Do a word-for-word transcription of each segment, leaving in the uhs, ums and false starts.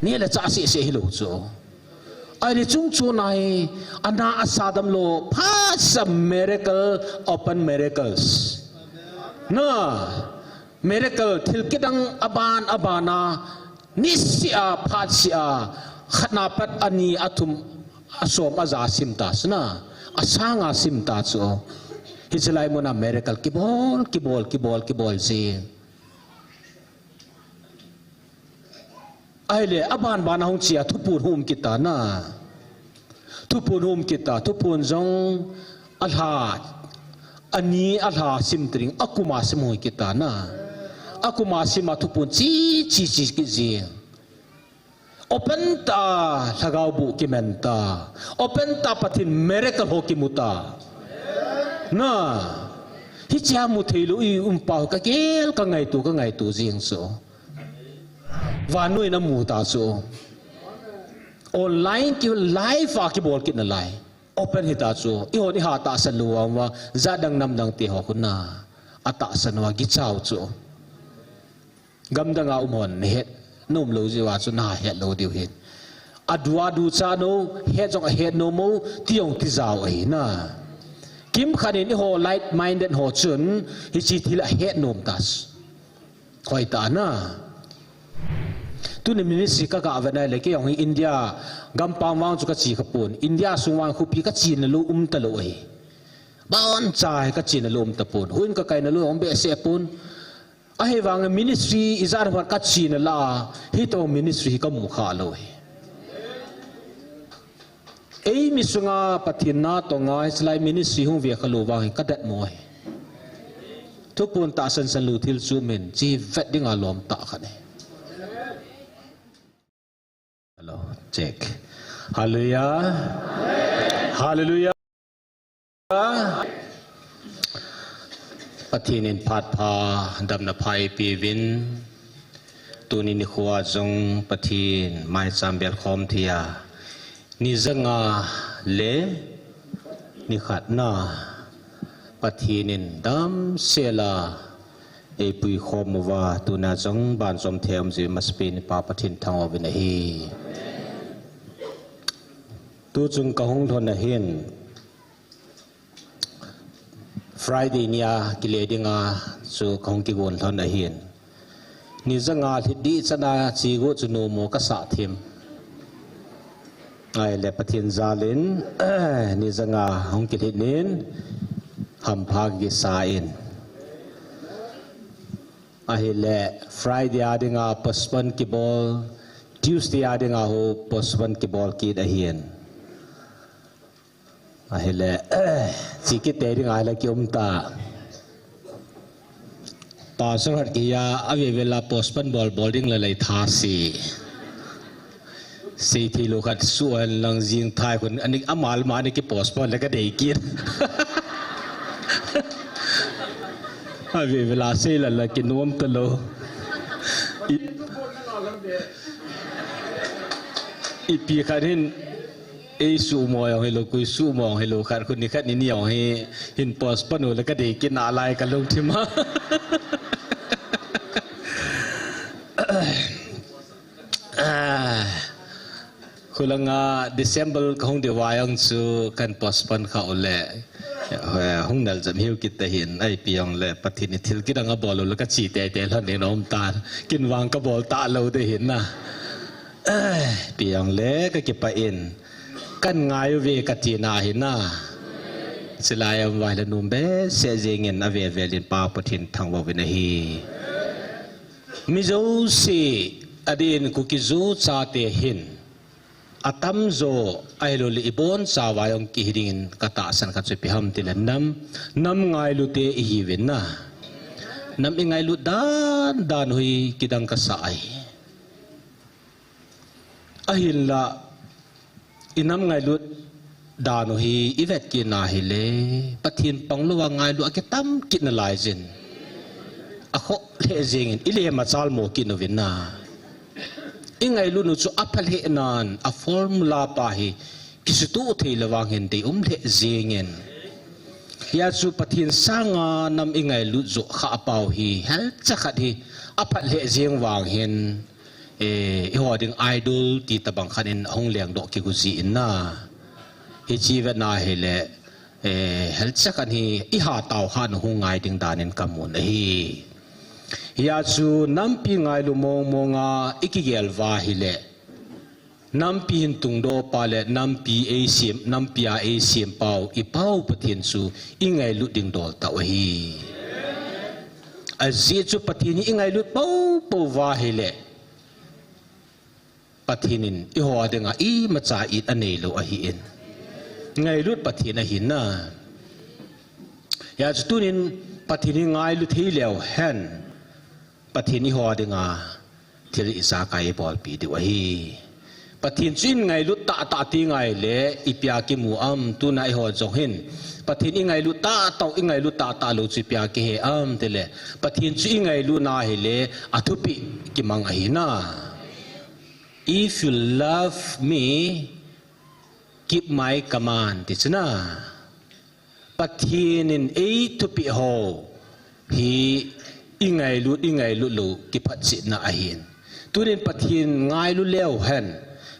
Neh le chah seh seh hilou chu. Ahile chungchon a hi, ana asa damlou, phat sa miracle upon miracles. Na, miracle, thil kidang aban aban a, nisih a, phat seh a, khat na pat ani, athum, asom, aja sim ta sina, asang a sim ta chu. Hiche lai mun a miracle kibol, kibol, kibol, kibol jing. Ahile, aban ban a hung che a, thupon hung um kit ta na. Thupon hung um kit ta, thupon jong alha, ani alha sim tading, akum a sim hung kit ta na. Akum a sim a thupon che, che, che kit jing. Open ta, lhagao boh kimen ta. Open ta, Pathen miracle ho kimu ta. Na, hiche a mu theilou i um pa ho, kagel, kangaito, kangaito jing chu. Vannoi in amu ta chu. Online ki live a kibol kit nalai. Open hita chu. Eihon iha tahsan lou uva, jat dang nam dang te ho khu na, atahsan uva, kichau chu. Gamdang a um hon nahet nom lou jeh uva chu nahet lou diu ahin. Adu adu cha nom, het jong ahet nom u, ti jong tijao ahi na. Kimkhat in eiho like minded ho chun, hiche thil ahet nom ta chu. Hoitah na. Tuni ministry ka ga vet nai le, kei jong hi India gampam vang chu kache kha pon. India sung vang khopi kachena lou um talou ahi. Boncha hi kachena lou um tapon. Houin kakaina lou um behseh pon. Ahivang ministry ijat ham kachena la, hitobang ministry hi kamu kha lou ahi. Eimi sunga Pathen na tonga hiche lai ministry hung ve kha lou vang hi kadet mo ahi. Thupon tahsan san lou thil chu min, hiche vet dinga lom tah khat ahi. Hello, check. Hallelujah. Hallelujah. Pathen in phat pha, damna pha eipeuvin, tuni nikho a jong Pathen maicham belkhom thei a, ni janga le ni khat na Pathen in damsel a eipui khom uva, tuna jong banjom thei a um jeh in masapen in Pa Pathen thangvah uvin ahi. Tuchung kahung lhon ahin, Friday nia kile dinga chu kahung kigon lhon ahin. Ni janga lhit ding chana chigu chu nomo kasah thim. Ahile Pathen jalin, ni janga hung kilhit in, hampha kisa in. Ahile Friday a dinga postpone kibol, Tuesday a dinga ho postpone kibol kit ahin. Ahile, chi kit tei ding ahile kium ta. Pastor khat kia, ave vela postpone bol bol ding le lei tha si. Seithei lou khat suh hen lang jing thai khun, ani amal ma ani ki postpone le kadei kit. Ave vela sei la la kinom talou. I, ipi khat hin, Ei suhmo jong hilou, koi suhmo jong hilou, khat khu ni khat ni ni jong hi, hin postpone u le kadei kit nalai kalungthim a. Khulanga December kahung diu va jong chu kan postpone kha u le. Hung nal jam hiu kit ta hin, ipi jong le Pathen in thil kidang abol u le kache tei tei lhon ding aum tan. Kin vang kabol talou ding hin na. Ipi jong le kakipah in. Kan ngai uve kati na hi na. Chulai a um vai le nom behseh jeng in ave vel in Pa Pathen thangvah uvin ahi. Mi jouse adin Kuki-Zo chate hin atamjo ahilou le ibon chauva jong kihi ding in katahsan khat chu ipi ham tile nam, nam ngailu te ihiuvin na. Nam ingailut dan dan u hi kidang kasa ahi. Ahinla, inam ngailut dan u hi ivet kit na hile, Pathen panglouva ngailut akitam kit nalai jin. Akhoh lheh jeng in, ile machal mo kit uvin na. Ingailut u chu apha lheh nan, a formula pa hi, kisutoh thei le vang hin deium lheh jeng in. Hia chu Pathen sanga nam ingailut joh kha pau hi, helcha khat hi, aphat lheh jeng vang hin, eh, eiho ding idol ti tabang khat in ahung lengdoh kigu jin na. Hiche vetna hile, eh, helcha khat hi iha tao kha na hung ngai ding dan in kamun ahi. Hia chu nampi ngailu mong mong a ikigel uva hile, nampi hin tungdoh pa le nampi eisem, nampi a eisem pau, ipau Pathen chu ingailut ding dol tau ahi. Ajeh chu Pathen hi ingailut poupou uva hile, Pathen in eiho dinga imacha it aneilou ahin. Ngailut Pathen ahin na. Hia chu tunin Pathen hi ngailu thei leu hen, Pathen eiho dinga thil ijakai eibolpi diu ahi. Pathen chu ingailut tahtah ti ngai le ipia kimu am, tuna eiho jong hin Pathen ingailut tahtah, ingailut tahtah lou chu ipia kihe am tile, Pathen chu ingailutna hile athupeh kimang ahi na. If you love me, keep my command, ti chu na. Pathen in eithupeh ho hi ingailut, ingailut lou kiphatchetna ahin. Tunin Pathen ngailu leu hen,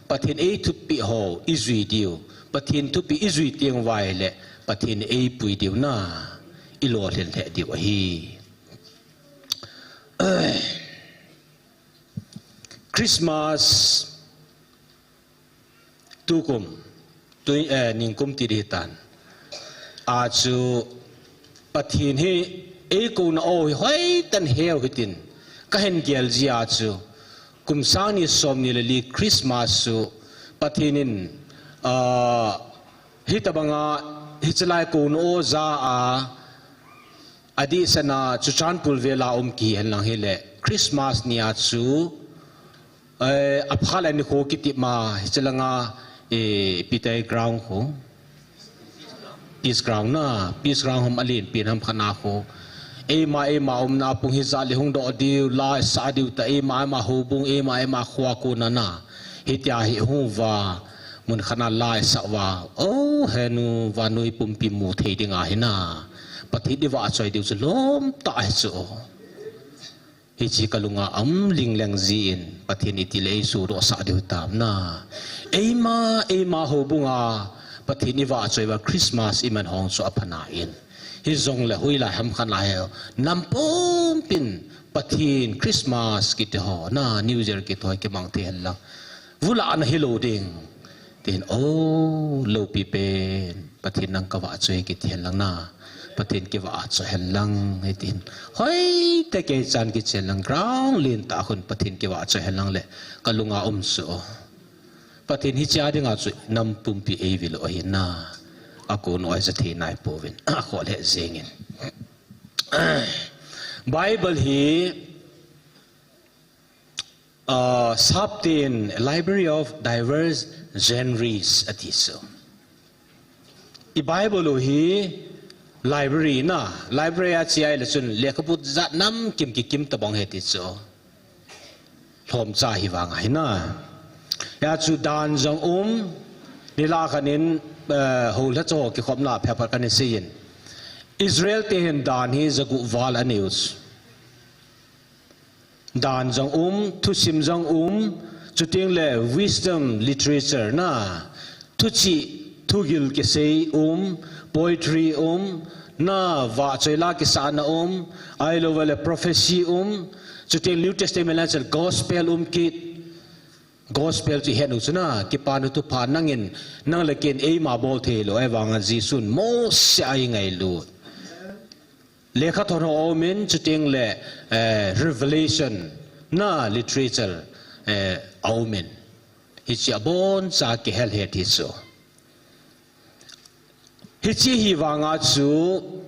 Pathen eithupeh ho ijui diu, Pathen thupeh ijui teng uva hile, Pathen eipui diu na, ilolhin lheh diu ahi. Christmas tukum, tu, eh, ningkum ti ding hitan. Achu Pathen hi eikouna o hi hoitah in heu hitin kahin gel jia chu, kum sang ni som ni le li Christmas chu Pathen in, ah, hitabanga hichelai kouna o ja a, adehsetna Churachandpur vela um kihen lang hile, Christmas nia chu, eh, aphat le nikho kiti ma, hichelanga, eh, Peter ground khu, Peace Ground na, Peace Ground ham alen pen ham khat na khu, eima, eima umna pung hijat le hung doh diu, la isah diu ta, eima, eima houbung, eima, eima kho a kona na, hitia hi hung uva, mun khat na la isah uva, o, henu, vannoi pumpi mu thei ding ahi na. Pathen ivahchoi diu chu lom tah ahi chu. Hiche kalunga um lingleng jin, Pathen itile eisodoh sah diu tam na. Eima, eima houbunga Pathen ivahchoi uva Christmas iman hong chu apha na in. Hijongle hoilai ham khat na hi, nam pumpin Pathen Christmas kiti ho, na New Year kiti ho kimang thei hen lang. Vulahna hilou ding. Tin, o, loupi pen, Pathen nang kavahchoi kiti hen lang na. Pathen kivahchoi hen lang, hitin. Hoitah kei chan kichen lang, ground lentah khun Pathen kivahchoi hen lang le, kalunga um chu. Pathen hichea dinga chu nam pumpi eivil u ahi na. Akon u ahi ja thei nai pouvin. Akhoh lheh jengin. Bible hi, ah, Sapten, Library of Diverse Genres ati chu. I Bible u hi library na, library a che ahile chun lekhabu jat nam kim kikim tabang ahi ti chu. Lhomcha hi vang ahi na. Hia chu dan jong um, nilhah khat in, eh, houlhacha ho kikhopna phabep khat kana seiyin. Israel te hin dan hi jagup val anei u chu. Dan jong um, thusim jong um, chuteng le wisdom literature na, thuchih, thugil kisei um, poetry um, na vahchoi la kisahna um, ahilouleh prophecy um, chuteng New Testament lang chun gospel um kit. Gospel chu ihet u chu na, kipana thupha nangin, nang le ken eima bol thei lou, ahivanga Jesun Mose a eingailut. Lekhathot ho aumin, chuteng le, eh, Revelation na literature, eh, aumin. Hiche abonchan kihel het hi chu. Hiche hi vanga chu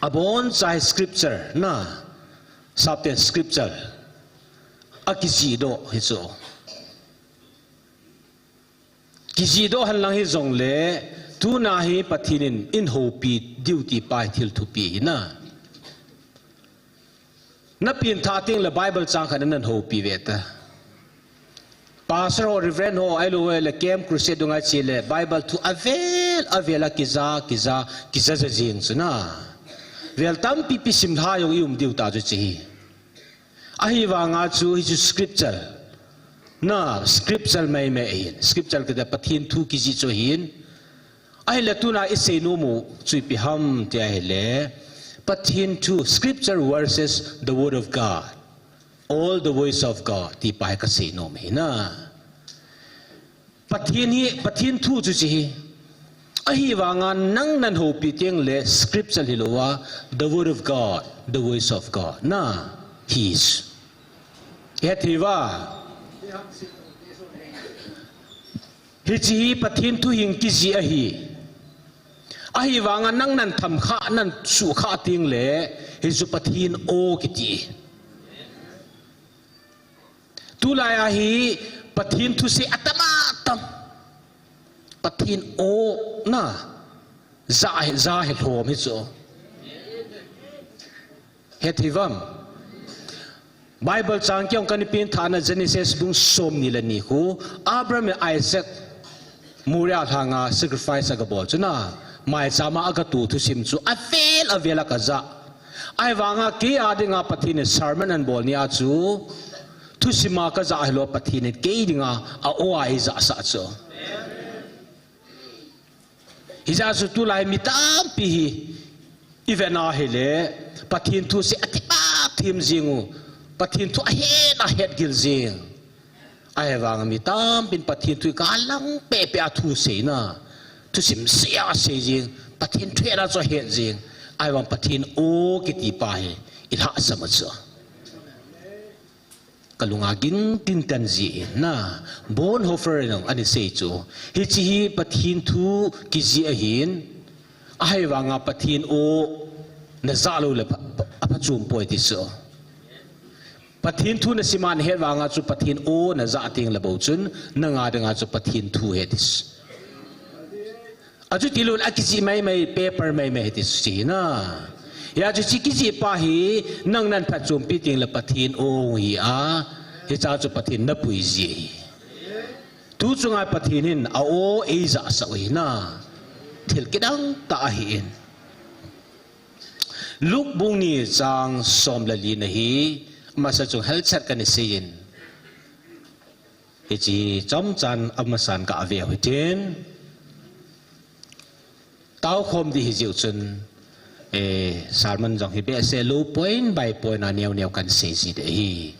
abonchan scripture na, Sapten scripture akijihdoh hi chu. Kijihdoh hen lang hijongle, tuna hi Pathen in eihoupi diu ti pa hi thil thupi ahi na. Napengthah teng le Bible chang khat in nahoupi ve ta. Pastor ho, Reverend ho, ahilouleh Camp Crusade dunga che le Bible thu avel, avel a kija, kija, kija ja jing chu na. Vel tampi pi simlha jong i um diu ta chu hiche hi. Ahivanga chu hiche scripture, Na, scripture maimai ahin. Scripture kiti Pathen thu kijih chu ahin. Ahile tuna isei nom u chu ipi ham tia ahile, Pathen thu, scripture versus the word of God. All the ways of God, ti pa hi kasei nom ahi na. Pathen hi, Pathen thu chu hiche hi. Ahivanga nang nan houpi teng le scripture hilou a, the word of God, the ways of God. Na, his. Ihet thei uva. Hiche hi Pathen thu hin kijih ahi. Ahivanga nang nan tham kha, nan suh kha teng le, hichu Pathen o kiti. Tulai a hi Pathen thusei atam atam. Pathen o na. Ja, ja hi lhom hi chu. Hethivam. Bible chang kihong kani pen thana Genesis bung som ni le ni khu. Abraham le Isaac Moriah lhanga sacrifice aga bol chu na. Maichama aga tu thusim chu. Avel, avel a kaja. Ahivanga kei a dinga Pathen in sermon ahin bol nia chu. Thusima kaja hilou Pathen in kei dinga a o a eija sah chu. Hijeh chun tulai mi tampi hi, ivet na hile, Pathen thusei athim athim jing u, Pathen thu ahet ahet gil jing. Ahivang mi tampin Pathen thu hi kalang pehpeh a thusei na, thusim sei a sei jing, Pathen thu hetna chu ahet jing. Ahivang Pathen o kiti pa hi, ilhahsam u chu. Kalunga gingtin tan jeh in na, Bonhoeffer in jong ana sei chu. Hiche hi Pathen thu kijih ahin, ahivanga Pathen o najah lou le pha, pha, aphachom poi ti chu. Pathen thu nasim a nahet vanga chu Pathen o najah teng le bou chun, nanga dinga chu Pathen thu ahi ti chu. Achuti lou a kijih maimai, paper maimai ahi ti chu hiche hi na. Hijeh chun hiche kijih pa hi, nang nan phachompi teng le Pathen o hi a, hiche chu Pathen napui ji ahi. Tu chunga Pathen hin a o eija sah u ahi na. Thil kidang tah ahi in. Luke bung ni chang som le li na hi, masa chung helchat kana sei in. Hiche chomchan amasan ka ave u hitin. Taokhom ding hijeh chun, eh, sermon jong hi behseh lou point by point a neo neo kan sei ji ding ahi.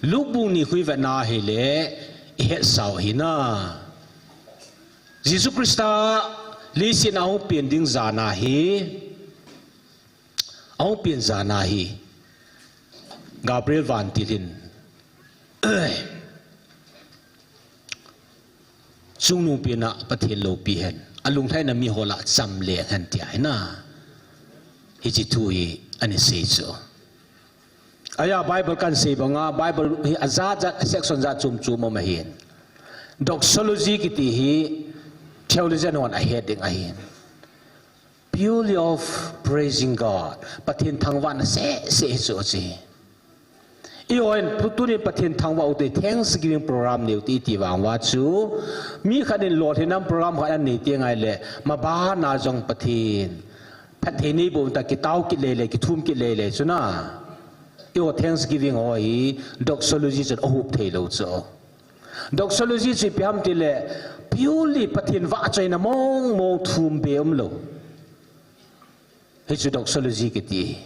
Luke bung ni khu ivet na hile, ihet sau ahi na. Jesu Christa leiset a ahung pen ding jan a hi, Ahung pen jan a hi, Gabriel vantil hin, chungnungpen a Pathen loupi hen, alunglhaina mi ho lah a cham leng hen tia hi na. Hiche thu hi ana sei chu. Ahi a Bible kan sei banga, Bible hi ajat jat, section jat chom chom um ahin. Doxology kiti hi theologian hon ahet ding ahin. Purely of praising God. Pathen thangvahna seh seh hi chu ahi. Eihon, tunin Pathen thangvah u te Thanksgiving program nei u te iti vang uva chu. Mi khat in lolhinna program khat anei teng ahile, ma bana jong Pathen phatthei nei boh un ta kitao kit lele, kithum kit lele chu na. Eiho Thanksgiving ho hi, doxology chun ahup thei lou chu. Doxology chu ipi ham tile, purely Pathen vahchoina mong mong thum be umlou. Hichu doxology kiti.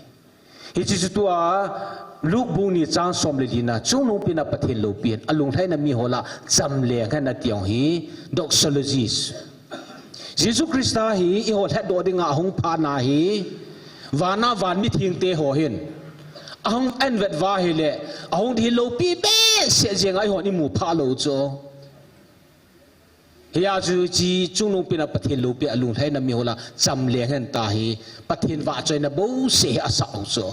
Hichu chu tua, Luke bung ni chang som le li na, chungnungpen a Pathen loupi hen, alunglhaina mi ho lah a cham leng hen ati jong hi, doxology. Jesu Christa hi eiho lhatdoh dinga ahung phat na hi, vana vanmi thengte ho hin ahung envet uva ahile, ahung ding hi loupi behseh jenga eihon imu phah lou chu. Hijeh chun hiche chungnungpen a Pathen loupi alunglhaina mi ho lah a cham leng hen tia hi Pathen vahchoina bouseh hi asah u chu.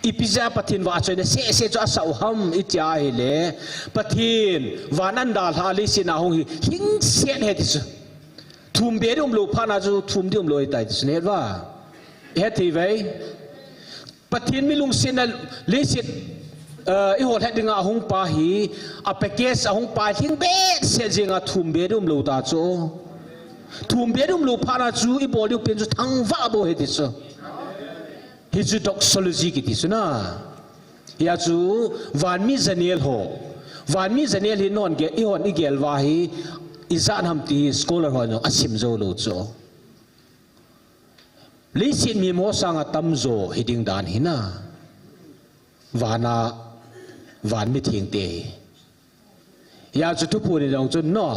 Ipi jeh a Pathen vahchoina seh seh chu asah u ham iti ahile, Pathen van ahin dalha a leiset a hung hi lhingset ahi ti chu. Thum be ding umlou phat na chu thum ding umlou ahitai ti chu nahet uva. Ihet thei uve. Pathen mi lungsetna leiset, eh, eiho lhat dinga ahung pa hi, a package ahung pa hi lhing behseh jenga thum be ding umlou ta chu. Thum be ding umlou phat na chu ibol diu pen chu thangvah bou ahi ti chu. Hichu doxology kiti chu na. Hijeh chun vanmi janel ho, Vanmi janel hi non ge, ihon igel uva hi, ijat ham ti hi scholar hon jong asim jou lou chu. Leiset mihem ho sanga tamjo hiding dan hi na. Vana, vanmi thengte hi. Hia chu thuphon in jong chun no,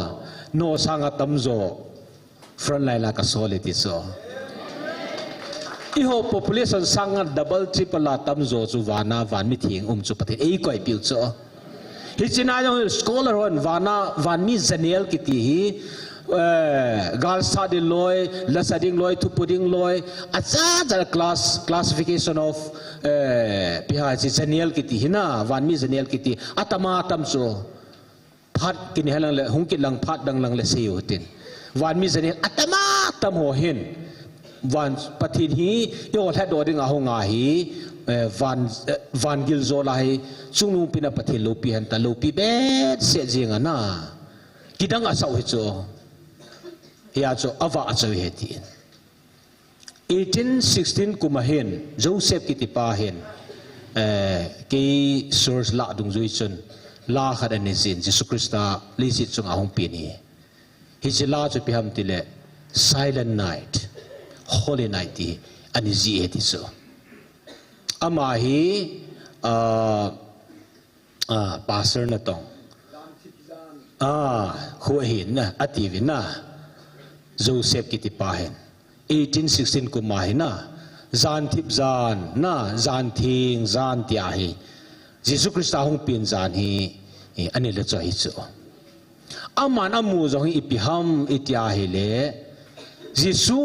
no sanga tamjo front line la kasol e ti chu. Eiho population sanga double, triple a tamjo chu vana, vanmi theng um chu Pathen in eikoipeh u chu. Hiche na jong scholar hon vana, vanmi janel kiti hi, eh, gal sa ding loi, la sa ding loi, thupu ding loi, ajat jat class, classification of, eh, ipi ham hiche janel kiti hi na, vanmi janel kiti, atam atam chu. Phat kini helang le, hung kit lang phat dang lang le seiyu tin. Vanmi janel atam atam ho hin. Van Pathen hi, eiho lhatdoh dinga hung ahi, eh, van, eh, van gil jo la hi, chungnungpin a Pathen loupi hen ta, loupi behseh jing ana. Kidang asah u hi chu. Hia chu avah achoi ahi tin. Eighteen sixteen kum a hin, Joseph kiti pa hin, eh, kei source lah dungjui chun, la khat ana jih in, Jesu Christa leiset chunga hung pen hi. Hiche la chu ipi ham tile, Silent Night, Holy Night ti ana jih e ti chu. Ama hi, ah, ah, pastor natong. Ah, khu ahin na, atiuvin na. Joseph kiti pa hin. Eighteen sixteen kum a hi na. Jan thip jan, na, jan theng jan tia hi. Jesu Christa hung pen jan hi, eh, ana le chu ahi chu. Aman amu jong hi ipi ham iti ahile, Jesu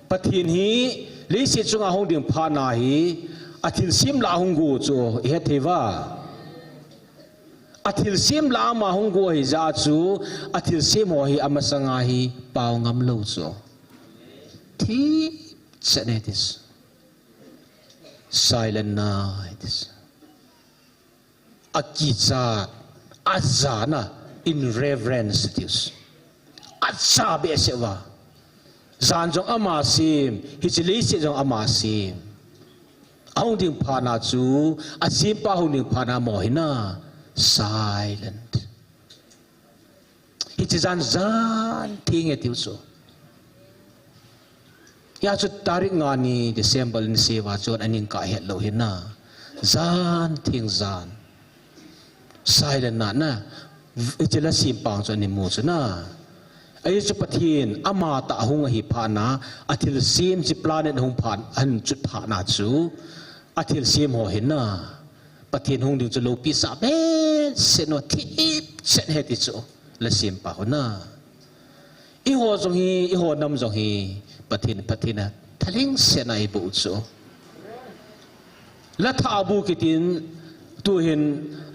Pathen hi leiset chunga hung ding phat na hi, athilsem lah a hung got chu, ihet thei uva. Athilsem lah a ama hung got ahi jeh chu, athilsem ho hi amasanga hi pao ngam lou chu. Thipchet ahi ti chu. Silent night. Akichat, ajana, in reverence tiu. Acha behseh uva. Jan jong ama sem, hiche leiset jong ama sem. Ahung ding phat na chu, asempa hung ding phat na mo hi na, silent. Hiche jan, jan theng e tiu chu. Hia chu tarik nga ni December ni seiva chun aning kahet lou hi na. Jan theng jan. Silent night na. Hiche la sempang chu ana mu chu na. Ahi chu Pathen ama tah hung ahi phat na. Athilsem hiche planet hung phat, ahin chut phat na chu. Athilsem ho hi na. Pathen hung ding chu loupi sah behseh no, thipchet ahi ti chu. La sempa ho na. Eiho jong hi, eiho nam jong hi, Pathen, Pathen a, thalheng sena eiboh u chu. La thahbu kitin, tuhin,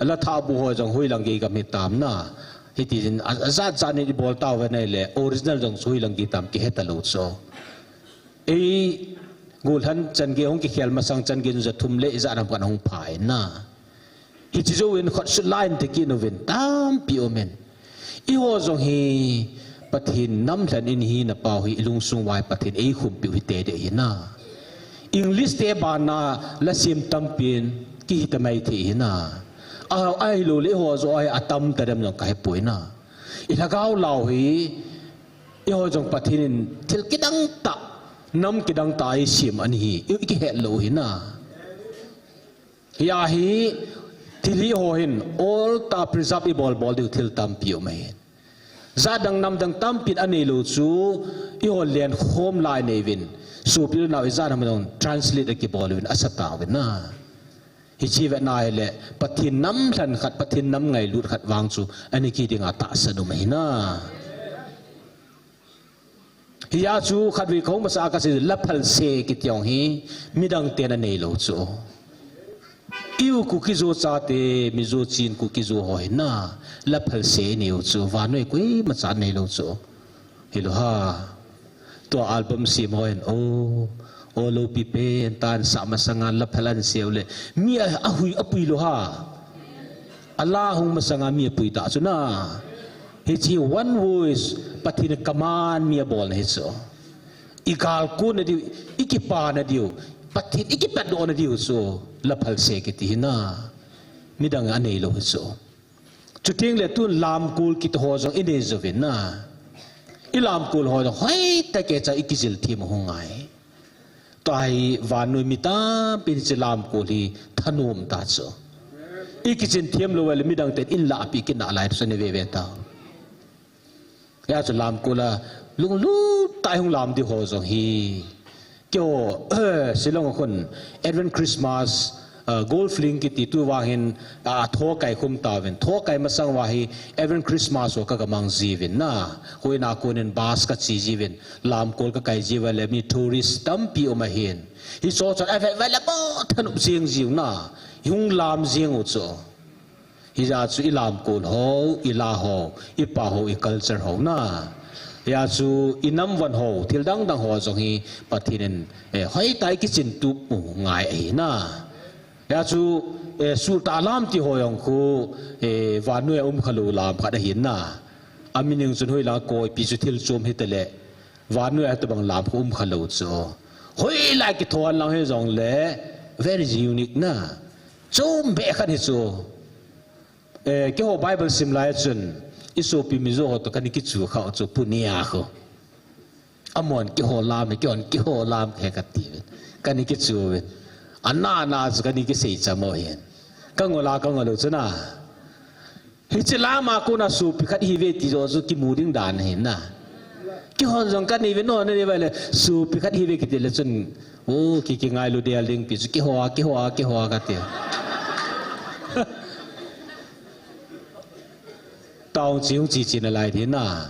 la thahbu ho jong hoilang gei gam hitam na. Hitihin, a, ajat jat in ibol tauve na ahile, original jong chu hoilang gei tam kihe talou chu. Ei, golhang chan gei hung kikhel masang chan gei nu ja thum le ijat ham khat hung pha in na. Hiche jouvin khut sut la in ti kit uvin tampi um in. Eiho jong hi Pathen nam lhen in hi na pau hi ilungsung uva hi Pathen eikhumpiu hi tete hi na. English te bana la sem tampin kihi tamai thei hi na. A, ahilou le eiho joh a hi atam tadem jong kahe poi na. I lhagao lau hi, eiho jong Pathen in thil kidang tah, nam kidang tah eisem ana hi, i, i kihet lou hi na. Hia hi, thil hi ho hin, ol tah preserve ibol bol diu thil tampi um ahi. Jat dang nam dang tampin anei lou chu, eiho lenkhom lai nei uvin, sopi le nao ijat ham jong translate akibol uvin, asa tauvin na. Hiche vetna ahile, Pathen nam lhen khat, Pathen nam ngailut khat vang chu, ana kiding a tahsan um ahi na. Hia chu khatvei kahung masa a kasei, la phalse kiti jong hi, midang ten anei lou chu. Eiho Kuki-Zo chate, Mizo Chin Kuki-Zo ho hi na, la phalse inei u chu, vannoi koima cha anei lou chu. Hilou ha. Tua album sem ho hin, o, o loupi pen, tan sa masanga la phal an seu le. Mi a, ahui, apui lou ha. A la hung masanga mi apui ta chu na. Hiche one voice, Pathen command mi abol na hi chu. I gal kon na diu, i kipa na diu. Pathen i kipat doh na diu chu. La phalse kiti hi na. Midang anei lou hi chu. Chuteng le tun lamkol kiti ho jong inei jouvin na. I lamkol ho jong hoitah kei cha i kijil them u hung ngai. Tua hi vannoi mi tampi in hiche lamkol hi thanom ta chu. I kijil them lou le midang ten in lahpeh kit nalai chu nei ve ve ta. Hia chu lamkol a lunglut tah a hung lam di ho jong hi. Keiho, Shillong a khun Advent Christmas, ah, Golf Link kiti tu vang hin, ah, tho kai khum tauvin. Tho kai masang uva hi Advent Christmas ho ka, ka mang jiuvin na. Koi na konin bus ka che jiuvin. Lamkol ka kai jiuva le mi tourist tampi um ahin. Hiche chun a vet uva le bou thanop jing jiu na. Hung lam jing u chu. Hijeh chun i lamkol ho, i la ho, i pao ho, i culture ho na. Hia chu i nam von ho, thil dang dang ho jong hi Pathen in, eh, hoitah a i kijil tup u ngai ahi na. Hia chu, eh, sultah lam ti ho jong khu, eh, vannoi a um kha lou lam khat ahi na. A meaning chun hoilang koipi chu thil chom hita le. Vannoi a hitobang lam khu um kha lou chu. Hoilai kithon lang hi jong le very unique na. Chom beh khat hi chu. Eh, keiho Bible sim lai chun i sopi Mizo ho toh kana kichu kha u chu Pune a khu. Amahon keiho lam, keihon keiho lam he kati uvin. Kana kichu uvin. Ana na chu kana kisei cham u hin. Ka ngol a ka ngol u chu na. Hiche lam a kona sopi khat ihiuve ti joh chu kimu ding dan ahi na. Keihon jong kanei uve, nangho nanei uva le sopi khat ihiuve kiti le chun, o, ki, kingailu del ding pi chu keiho a, keiho a, keiho a kati. Tao chi hung chi chi nalai ding na.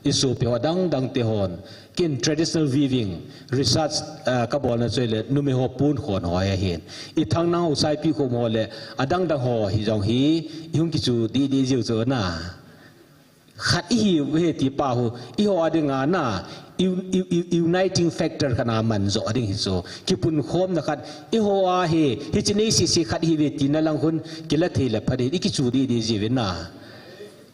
I sopi ho dang dang te hon. Ken traditional weaving research, ah, ka bolna chu ahile numei ho pon khon ho ahin. I Thangnang ho, Saipikhum ho le adang dang ho hi jong hi i hung kichu didi jiu chu na. Khat ihiu ve ti pa hu, eiho a dinga na, u-, u-, u-, uniting factor khat na man jo a ding hi chu. Kipunkhomna khat, eiho a hi, hiche nei sese khat ihiuve tina lang hun, kila thei le pha ding, i kichu didi jiu ve na.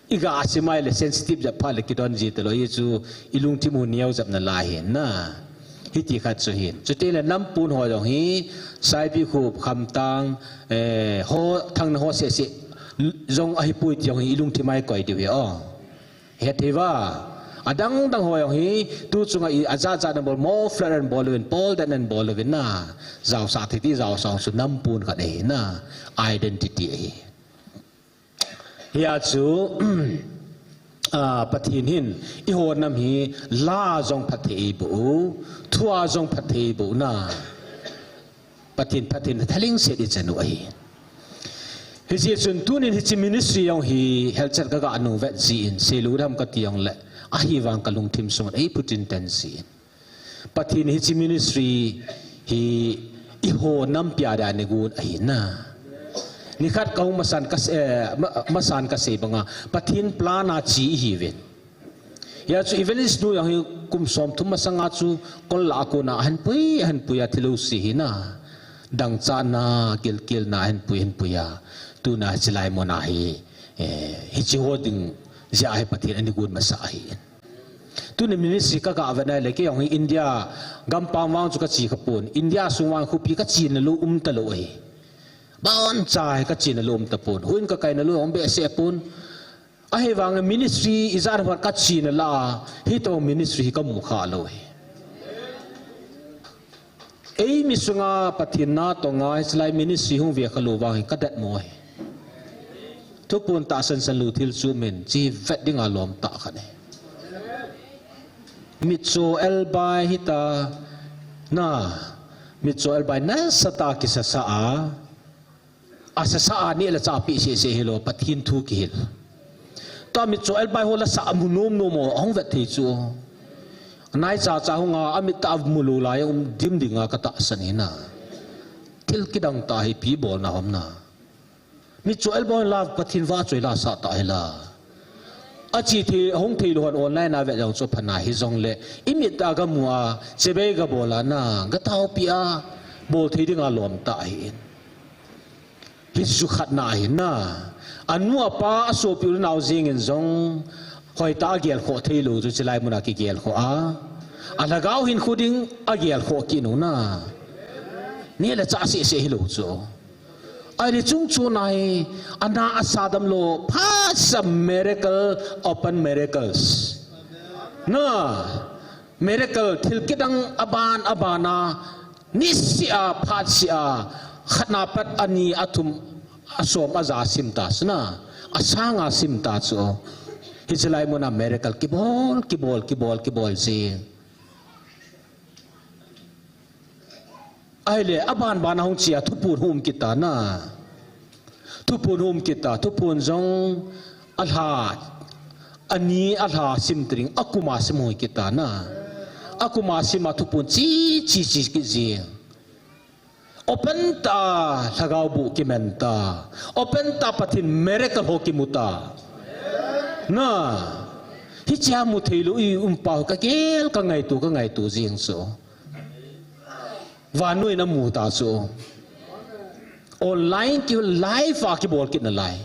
I ga a sim a le sensitive jep pha le kidon ji talou, hichu i lungthim u neo jep nalai hin na. Hiti khat chu hin. Chuteng le nam pon ho jong hi, Saipikhum, Khamtang, eh, ho, Thangnang ho sese jong ahipoi ti jong hi i lungthim a i koi diu hi o. Hethei uva. Adang dang ho jong hi, tu chunga i ajat jat na bol, muffler an bol uvin, pol dan an bol uvin na. Jaosah thei ti, jaosah chu nam pon khat ahi na. Identity ahi. Hia chu, ah, Pathen hin, eiho nam hi la jong phatthei eiboh u, thu a jong phatthei eiboh u na. Pathen phattheina thalheng set ichan u ahi. Hijeh chun tunin hiche ministry jong hi helchat kaga nung vet jin, seilou dam kati jong le, ahivang kalungthim sunga eiphut in ten jin. Pathen hiche ministry hi eiho nampi a dia anigon ahi na. Nikhat kahung masan ka, eh, ma-, masan kasei banga, Pathen plan a che ihiuvin. Hia chu evangelist nu jong hi kum somthum masanga chu kol lah a kona ahin pui, ahin pui a thilou se hi na. Dangchahna, gilkelna ahin pui, ahin pui a. Tuna hiche lai mun a hi, eh, hiche ho ding jeh a hi Pathen anigon masa ahi. Tuni ministry kaga vet na le, kei jong hi India gampam vang chu kache khapon. India sung vang khopi kachena lou um talou ahi. Boncha hi kachena lou um tapon. Houin kakaina lou um behseh pon. Ahivang ministry ijat ham khat kachena lah a, hitobang ministry hi kamu kha lou ahi. Eimi sunga Pathen na tonga hiche lai ministry hung ve kha lou vang hi kadatmo ahi. Thuphon tahsan san lou thil chu min chi vet dinga lom tah khat ahi. Mitcho elbai hita na, mitcho elbai nasatah a kisasa a, asasa a neh le chah peh seh seh hilou, Pathen thu kihil. Tua mitcho elbai ho la sa mu nom nom u ahung vet thei chu. Nai cha cha hunga amit tah a mu lou lai um dim dinga katahsan ahi na. Thil kidang tah hi ipi bolna ham na. Mitcho elbai la Pathen vahchoi la sa tah hi la. Ache thei, ahung thei lou hon online a vet jong chu pha na hijong le. Imit a gamu a, chibai gabol a na, gataopi a, bol thei dinga lom tah ahi. Hichu khatna ahi na. Anu apa asopi u le nao jeng in jong hoitah a gelkhoh thei lou chu hiche lai mun a kigelkhoh a. Alhagao hinkho ding agelkhoh kit u na. Neh le chah seh seh hilou chu. Ahile chungchon a hi, ana asa damlou, phat sa miracle upon miracles. Na, miracle thil kidang aban aban a, nisih a, phat sih a, khatna pat ani, athum, asom, aja sim ta chu na, asang a sim ta chu. Hiche lai mun a miracle kibol, kibol, kibol, kibol jing. Ahile, aban ban a hung chia, thupun hung um kit ta na. Thupun hung um kit ta, thupun jong alha, ani alha sim tring, akum a sim hung kit ta na. Akum a sim a thupun chi, chi, chi kit jing. Open ta, lhagao boh kimen ta. Open ta, Pathen miracle ho kimu ta. Na, hichea mu thei lou i um pa ho kagel, kangaito, kangaito jing chu. Vannoi in amu ta chu. Online ki live a kibol kit nalai.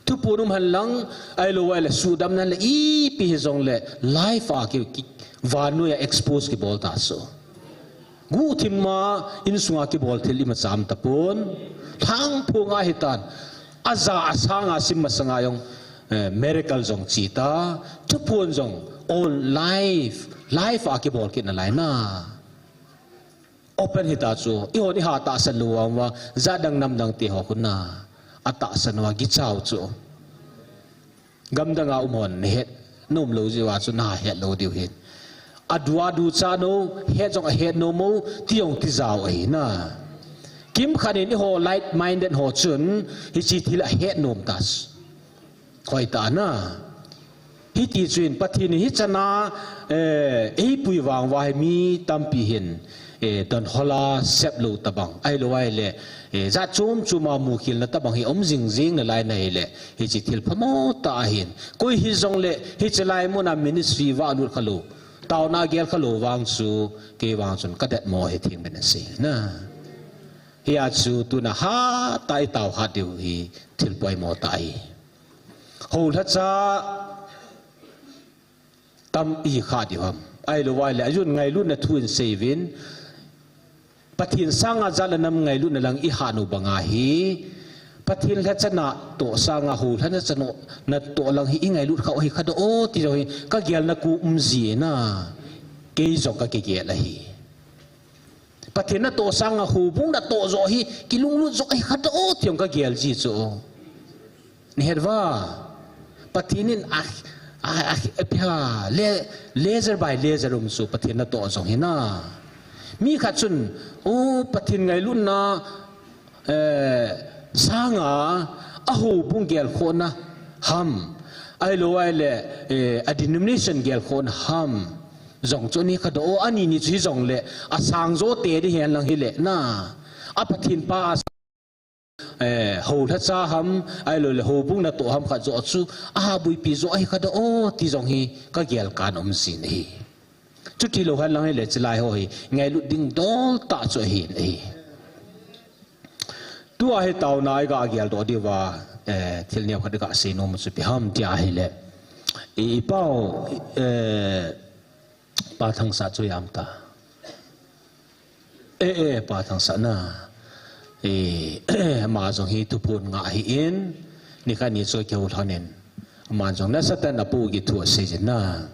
Thupun um hen lang, ahilou ahile sudam nan le ipi hijongle live a ki, ki, vannoi a expose kibol ta chu. Guhthim a insung a kibol thil imacha um tapon. Lhangphong a hitan. Aja asang a sim masang a jong, eh, miracle jong chi ta. Thupun jong on live, live a kibol kit nalai na. Open hita chu, ihon iha tahsan lou vang uva, jat dang nam dang te ho khun na, atahsan uva, kichau chu. Gamdang a um hon, nahet nom lou jeh uva chu, nahet lou diu hin. Adu adu cha nou, het jong ahet nom u, ti jong tijao ahi na. Kimkhat in eiho like minded ho chun, hiche thil ahet nom ta chu. Hoitah na. Hiti chun Pathen in hichan a, eh, eipui vang uva hi mi tampi hin, eh, donhol a sep lou tabang. Ahilou ahile, eh, jat chom chom a mukhelna tabang hi um jing jing nalai na hile, hiche thil phamo tah ahin. Koi hijongle, hiche lai mun a ministry valut kha lou, taona gel kha lou vang chu, kei vang chun kadet mo hi theng ben asei na. Hia chu tuna hatah a itao hat diu hi thil poimo tah ahi. Hou lhacha tam ihi kha diu ham. Ahilou ahile, ajun ngailutna thu in seiyuvin. Pathen sanga jat le nam ngailutna lang ihat u banga hi. Pathen lhacha natoh sanga hou lhacha natoh lang hi ingailut kha u hi kha doh o ti jong hi kagelna khu um jin a. Kei jong kakigel ahi. Pathen natoh sanga houbung natoh joh hi, kilunglut joh ahi kha doh o, ti jong kagel ji chu. Nahet uva. Pathen in a, a, a, a, pia, le, laser by laser um chu, Pathen natoh jong hi na. Mi khat chun, o, Pathen ngailutna, eh, sanga, a houbung gelkhohna ham. Ahilou ahile, eh, a denomination gelkhohna ham. Jong chu ni kha doh o, ani ni chu hijongle, asang jo te di hen lang hile na. A Pathen pa a, eh, hou lhacha ham, ahilou le houbung natoh ham khat joh chu, abuipi joh ahi kha doh o, ti jong hi kagel kan um jin ahi. Chuti lou hen lang hile, chulai ho hi, ngailut ding dol tah chu ahin ahi. Tua hi taona iga geldoh diuva, eh, thil neo khat iga seinom chu ipi ham tia ahile. I, i pau, eh, Pa Thangsah chu ipi ham ta. Eh, eh, Pa Thangsah na. Eh, ama jong hi thuphon ngah ahin, nikhat ni chu kihou lhonin. Aman jong nasatah in apu kiti thu asei jin na.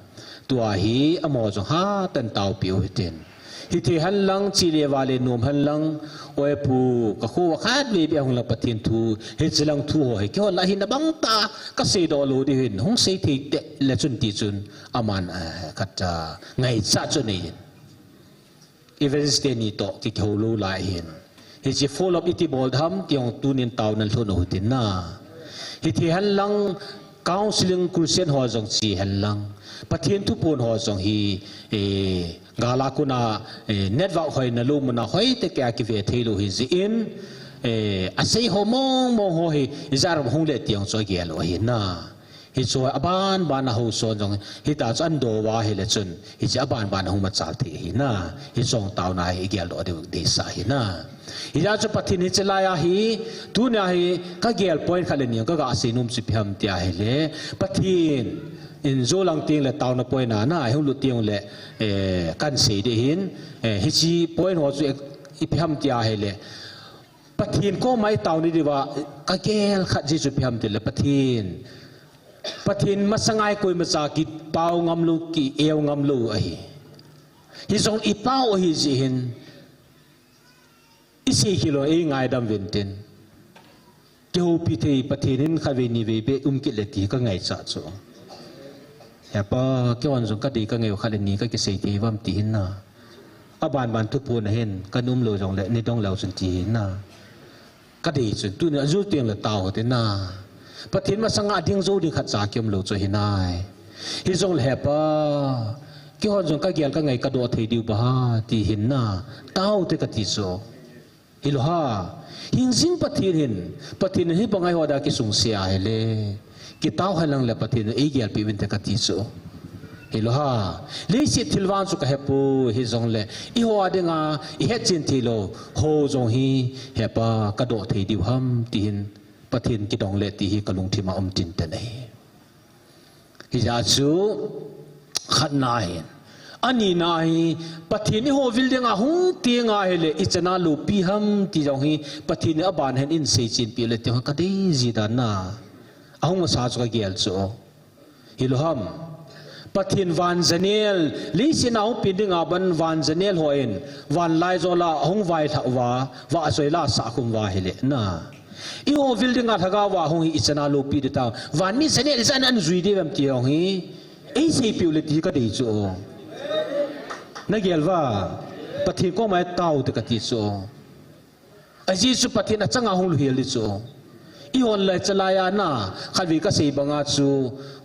Tua hi amaho jong hatah in taopeh u hitin. Hithei hen lang, che le vale nom hen lang, oi pu, kakho uva khatvei beh hung lang Pathen thu, hiche lang thu ho hi, keiho lah a hin abang tah a kaseidoh lou diu hin, hung sei thei teh le chun ti chun, aman, eh, khat, ah, ngaichat chu anei in. Evangelist teni toh kihou lou lai hin. Hiche follow up iti bol dem ti jong tunin taona lhun u hitin na. Hithei hen lang counseling crusade ho jong che hen lang. Pathen thuphon ho jong hi, eh, gal a kona, eh, network hoina lou mun a hoitah a kive thei lou hi jeh in, eh, asei ho mong mong ho hi, ijat ham hung le ti jong chu agel u ahi na. Hichu aban ban a houson jong, hita chu ahin do uva ahile chun, hiche aban ban a hung machal thei ahi na, hiche jong taona hi igeldoh diu deisah ahi na. Hijeh chun Pathen hiche lai a hi, tunia hi, kagel point khat le ni kaga seinom chu ipi ham tia ahile, Pathen in jou lang teng le taona point a na, hung lut teng le, eh, kahin sei ding ahin, eh, hiche point ho chu ipi ham tia ahile, Pathen koma i tao ni diuva, ka gel khat Jesu pi ham tile Pathen. Pathen masanga hi koimacha kipao ngam lou, ki-eu ngam lou ahi. Hijong i pao ahi jeh hin, i sei khel lou, ei ngaidam uvin tin. Kihoupi thei Pathen in khatvei nivei beh um kit le ti ka ngaichat chu. He Pa, keihon jong ka dei ka ngei u khat le ni ka kisei thei uvam ti hin na. Aban ban thuphon a hin, ka um lou jongle, nei dong leu chun ti hin na. Ka dei chun, tuni a jul teng le tao te na. Pathen masanga ding jou ding khat cha kium lou chu hi nai. Hijongle He Pa, keihon jong ka gel ka ngei ka doh thei diu ba ha, ti hin na. Tao te ka ti chu. Hilou ha, hingjing Pathen hin, Pathen in hibang a eiho dia kisungse ahile, kitao hen lang le Pathen in ei gelpi uvin te ka ti chu. Hilou ha, leiset thil vang chu ka hepoi, hijongle, eiho a dinga, i hetchen thei lou, ho jong hi, He Pa, ka doh thei diu ham, ti hin, Pathen kidong le ti hi ka lungthim a um tin ten ahi. Hijeh chun, khatna hin. Anina hi, Pathen eiho vil dinga hung teng ahile, ichan a loupi ham ti jong hi, Pathen in aban hen in seichen pi le ti jong ka dei ji dan na. Ahung masa chu ka gel chu. Hilou ham. Pathen van janel, leiset a hung pen dinga ban van janel hon, van laijol a hung vailhah uva, vahchoi la sah khum uva hile na. Eiho vil dinga lhagao a hung hi ichan a loupi ding ta. Van mi janel ijat a ana jui diu vem ti hung hi. Ei seipiu le ti ka dei chu. Na gel uva. Pathen koma i tao te ka ti chu. Ajeh chu Pathen achanga hung lut hel ding chu. Eihon le chalai a na, khatvei ka sei banga chu,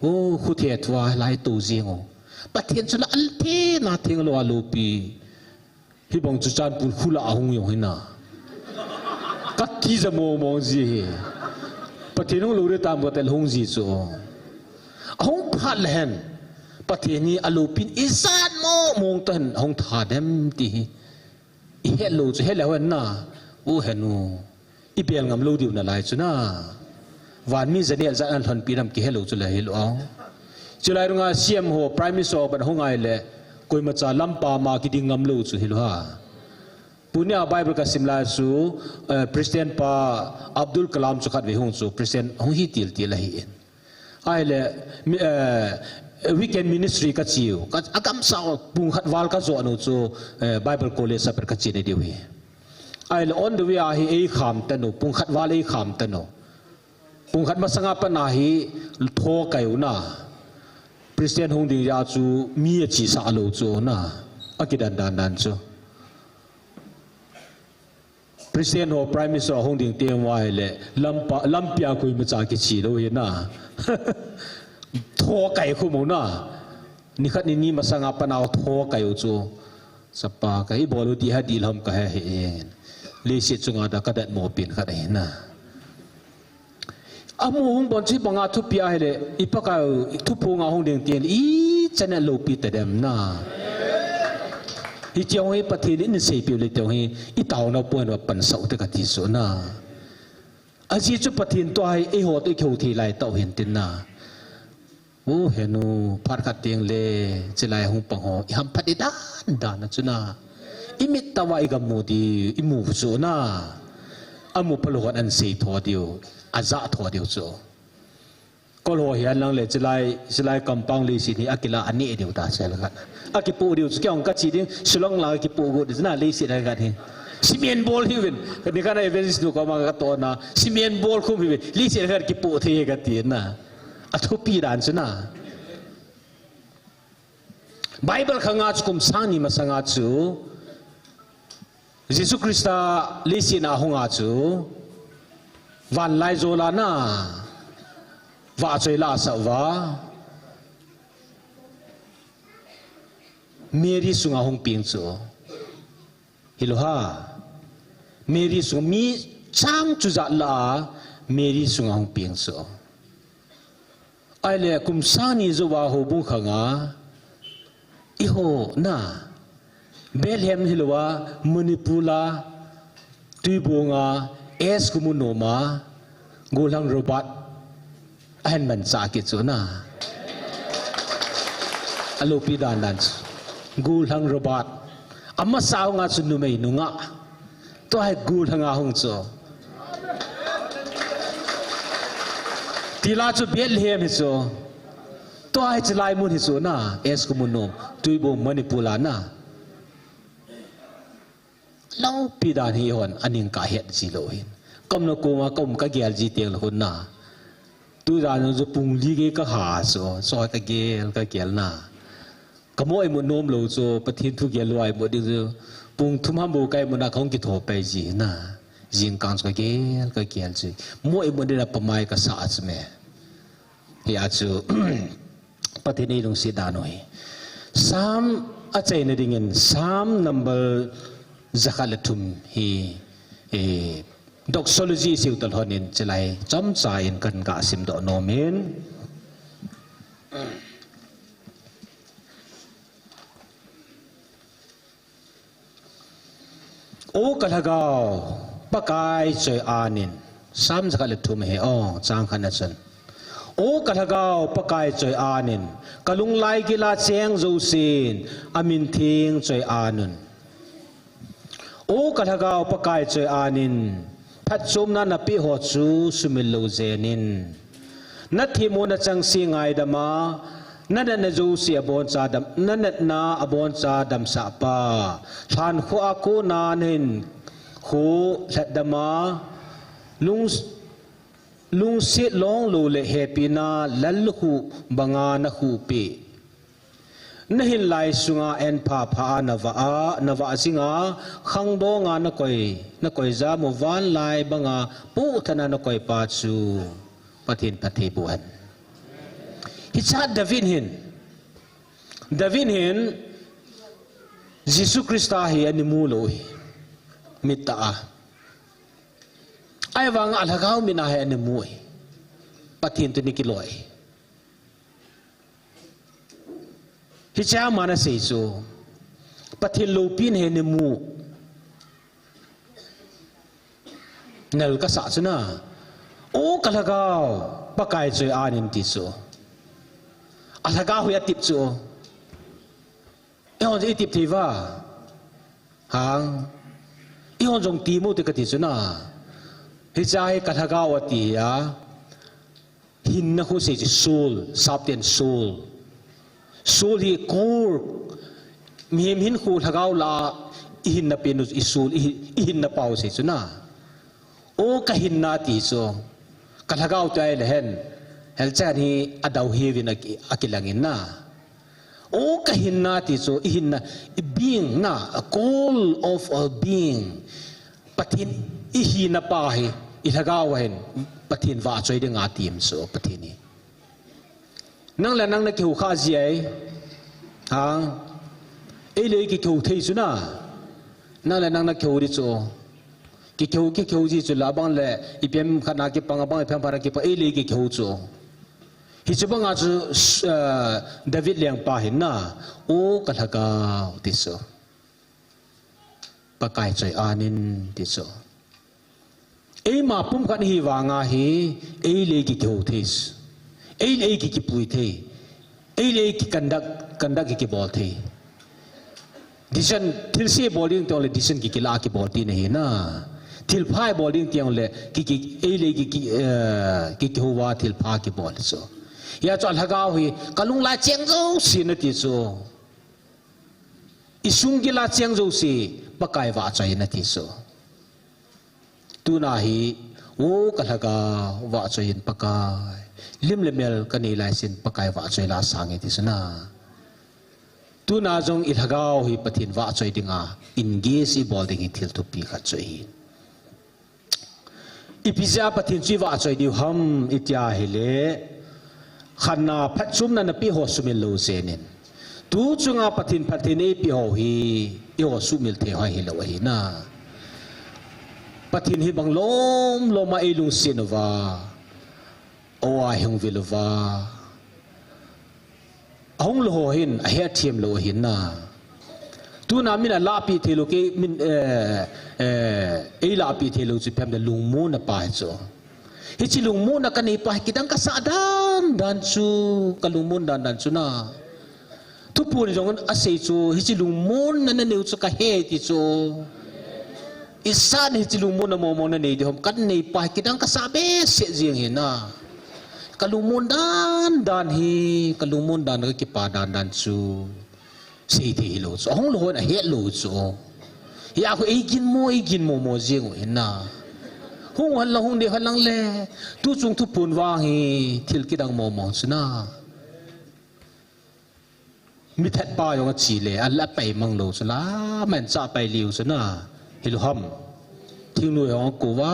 o, khu the thua lai tou jing u. Pathen chu la al the na theng lou a loupi. Hibang chu chan pul khu la ahung jong hi na. Ka ti ja mong mong ji hi. Pathen hung lou ding tam ka tel hung ji chu. Ahung phat le hen. Pathen hi aloupin ijat mong mong toh hen hung tha dem ti hi. I het lou chu, het le hen na. U henu. I bel ngam lou diu na lai chu na. Van mi janel ijat ana lhonpi nam kihe lou chu le hilou a. Chulai runga C M ho, Prime Minister ho ban hung ahile, koimacha lampa ma kiding ngam lou chu hilou ha. Tuni a Bible ka sim lai chu, eh, President pa Abdul Kalam chu khatvei hung chu, President hung hi til til ahi in. Ahile, mi, eh, weekend ministry ka chiu. Ka, agamsa pung khat val ka jo nu chu, eh, Bible College a per ka chi ni diu hi. Ahile, on the way a hi ei kham tanu, pung khat val ei kham tanu. Pung khat masanga pat a hi tho kai u na. President hung ding ja chu mi achesa lou chu na. Akidan dan dan chu. President ho, Prime Minister ho hung ding teng uva ahile, lampa, lampia koimacha kichi lou hi na. Tho kai khu mo na. Nikhat nini masanga pat a tho kai u chu. Sapa ka ibol u ti ha dil ham ka he he. Leiset chunga da ka datmo pen khat ahi na. Amu hung bon chu banga thupi ahile, i Pakai u, i thuphonga hung ding teng, ichan a loupi ta dem na. Hiche hung hi Pathen in seipiu le teng hi, i taona pon va pansah u te ka ti chu na. Ajeh chu Pathen toh hi, eiho toh i kihou thei lai tau hin tin na. U henu, phat khat teng le, chulai hung pang ho, i hamphat i dan dan a chu na. I mit tah uva i ga mu diu, i mu chu na. Amu phalou hon ana sei tho diu, aja tho diu chu. Kol ho hi hen lang le, chulai, chulai compound leiset hi akila aneh diu ta sel khat. Akipoh diu chu kei hung ka chi ding, Shillong la kipoh got diu na leiset khat hi. Cement bol hi uvin, nikhat a evangelist nu koma ka toh na, cement bol khum hi uvin, leiset khat kipoh thei ka ti na. Athupi dan chu na. Bible khanga chu kum sang ni masanga chu Jesu Christa leiset a hunga chu vanlaijol a na vahchoi la asah uva Mary sunga hung peng chu. Hilou ha. Mary sung mi chang chu jat la a Mary sunga hung peng chu. Ahile kum sang ni jouva houbung khanga, eiho na, Bethlehem hilou a, Manipur a, Tuibong a, S Kumu nom a, Gollhang Robert, ahin manchah kit chu na. Aloupi dan dan chu. Gollhang Robert. Amasa hunga chu numei nungah. Tua hi gollhang a hung chu. Tila chu Bethlehem hi chu. Tua hi chu lai mun hi chu na. S ku mun nom. Tuibong Manipur la na. Loupi dan hi hon aning kahet ji lou hin. Kamna koma kom kagel ji teng lou hun na. Tujan chu pung li gei kaha chu. Soi kagel kagel na. Kamo imut nom lou chu, Pathen thu gel lou a imut ding chu, pung thum ham bou ka imut na kahung kitho pai ji na. Jingkah chu kagel, kagel chu. Mo imut ding a pamai kasa chu me. Hia chu, Pathen eilungset dan u hi. Psalm achaina dingin, Psalm number jakhat le thum hi, eh, doxology siu tal honin chilai chomcha in kahin ga simdoh nom in. O ka lhagao, Pakai choi-an in. Psalm jakhat le thum hi, o, chang khat na chun. O ka lhagao, Pakai choi-an in. Ka lunglai gila cheng jousen, amin theng choi-an un. O ka lhagao, Pakai choi-an in. Phatchomna napeh ho chu sumil lou jen in. Nathemmo nachangse ngaidam a, nanatna jouse aboncha dam, nanatna aboncha damsah pa. Lhankhuh a kona nahinkho lhatdam a, lung, lungset long lou le hepina lalhuh banga nakhuh peh. Nahin lai sunga enpha pha a navah a, navah jinga, khangdonga nakoi, nakoi jam u vanlai banga, puhtana nakoi pa chu Pathen phatthei boh hen. Hicha David hin, David hin, Jesu Christa hi ana mu lou hi, mit tah a. Ahivanga alhagao mit a hi ana mu hi. Pathen toh ana kiloi. Hichea aman asei chu, Pathen loupina hi ana mu. Nal kasah chu na. O ka lhagao, Pakai choi-an in ti chu. Alhagao hi atip chu. Eihon itip thei uva. Hang. Eihon jong ti mo ti kati chu na. Hicha hi ka lhagao ati a. Hinna khu sei chu soul, sapten soul. Soul hi core, mihem hinkho lhagao lah a ihinna pen u i soul, i, ihinna pau sei chu na. O ka hinna ti chu, ka lhagao tia ahile hen, helchan hi adau hiuvin aki, akilang in na. O ka hinna ti chu, ihinna, i being na, a core of our being. Pathen ihina pa hi, ilhagao a hin, Pathen vahchoi dinga atim chu, Pathen hi. Nang le nang nakihou kha ji ai. Ha? Ei le ei kihou thei chu na. Nang le nang nakihou di chu. Kihou, kihou ji chu la bang le, ipi ham khat na kipang, abang ipi ham khat na kipang, ei le ei kihou chu. Hichu banga chu, eh, David lengpa hin na, O ka lhagao, ti chu. Pakai choi-an in, ti chu. Eima pumkhat hi vanga hi, ei le ei kihou thei. Ei le ei kipui thei. Ei le ei ki conduct, conduct kibol thei. Decision, thilse bol ding teng le decision kila kibol tina hi na. Thilpha bol ding teng le ki, ki, ei le ki, ki, eh, ki, kihou a thilpha kibol chu. Hia chu alhagao hi, ka lunglai cheng jouse nati chu. I sung gila cheng jouse, Pakai vahchoi nati chu. Tuna hi, O ka lhagao, vahchoi in Pakai. Lim le mel kanei lai sin Pakai vahchoi la sang e ti chu na. Tuna jong i lhagao hi Pathen vahchoi dinga, engage ibol ding hi thil thupi khat chu ahi. Ipi jeh a Pathen chu ivahchoi diu ham itia ahile, khatna phatchomna napeh ho sumil lou jen in. Tu chunga Pathen phattheina eipeh ho hi, eiho sumil thei ho hilou ahi na. Pathen hi bang lom lom a eilungset uva, o a hung vil uva. Ahung lou ho hin, ahethem lou ahin na. Tuna min alahpeh thei lou kei, min, eh, eh, eilahpeh thei lou chu ipi ham le lungmonna pa hi chu. Hiche lungmonna kanei pa hi kidang kasah dan dan chu, kalungmon dan dan chu na. Thupun jong asei chu, hiche lungmonna nanei u chu kahe ti chu. Ijat hiche lungmonna momo nanei diu ham, kanei pa hi kidang kasah behseh jeng hi na. Kalungmon dan dan hi, kalungmon dan, kakipa dan dan chu sei thei hilou chu. Ahung lou hon ahet lou chu. Hia khu eiginmo, eiginmo mo jing u hina. Hung hen lang, hung ding hen lang le. Tuchung thuphon vang hi thil kidang momo chu na. Mi thatpa jong achi le, ala pai mang lou chu la, manchah pai liu chu na. Hilou ham. Thingnoi hung kou va,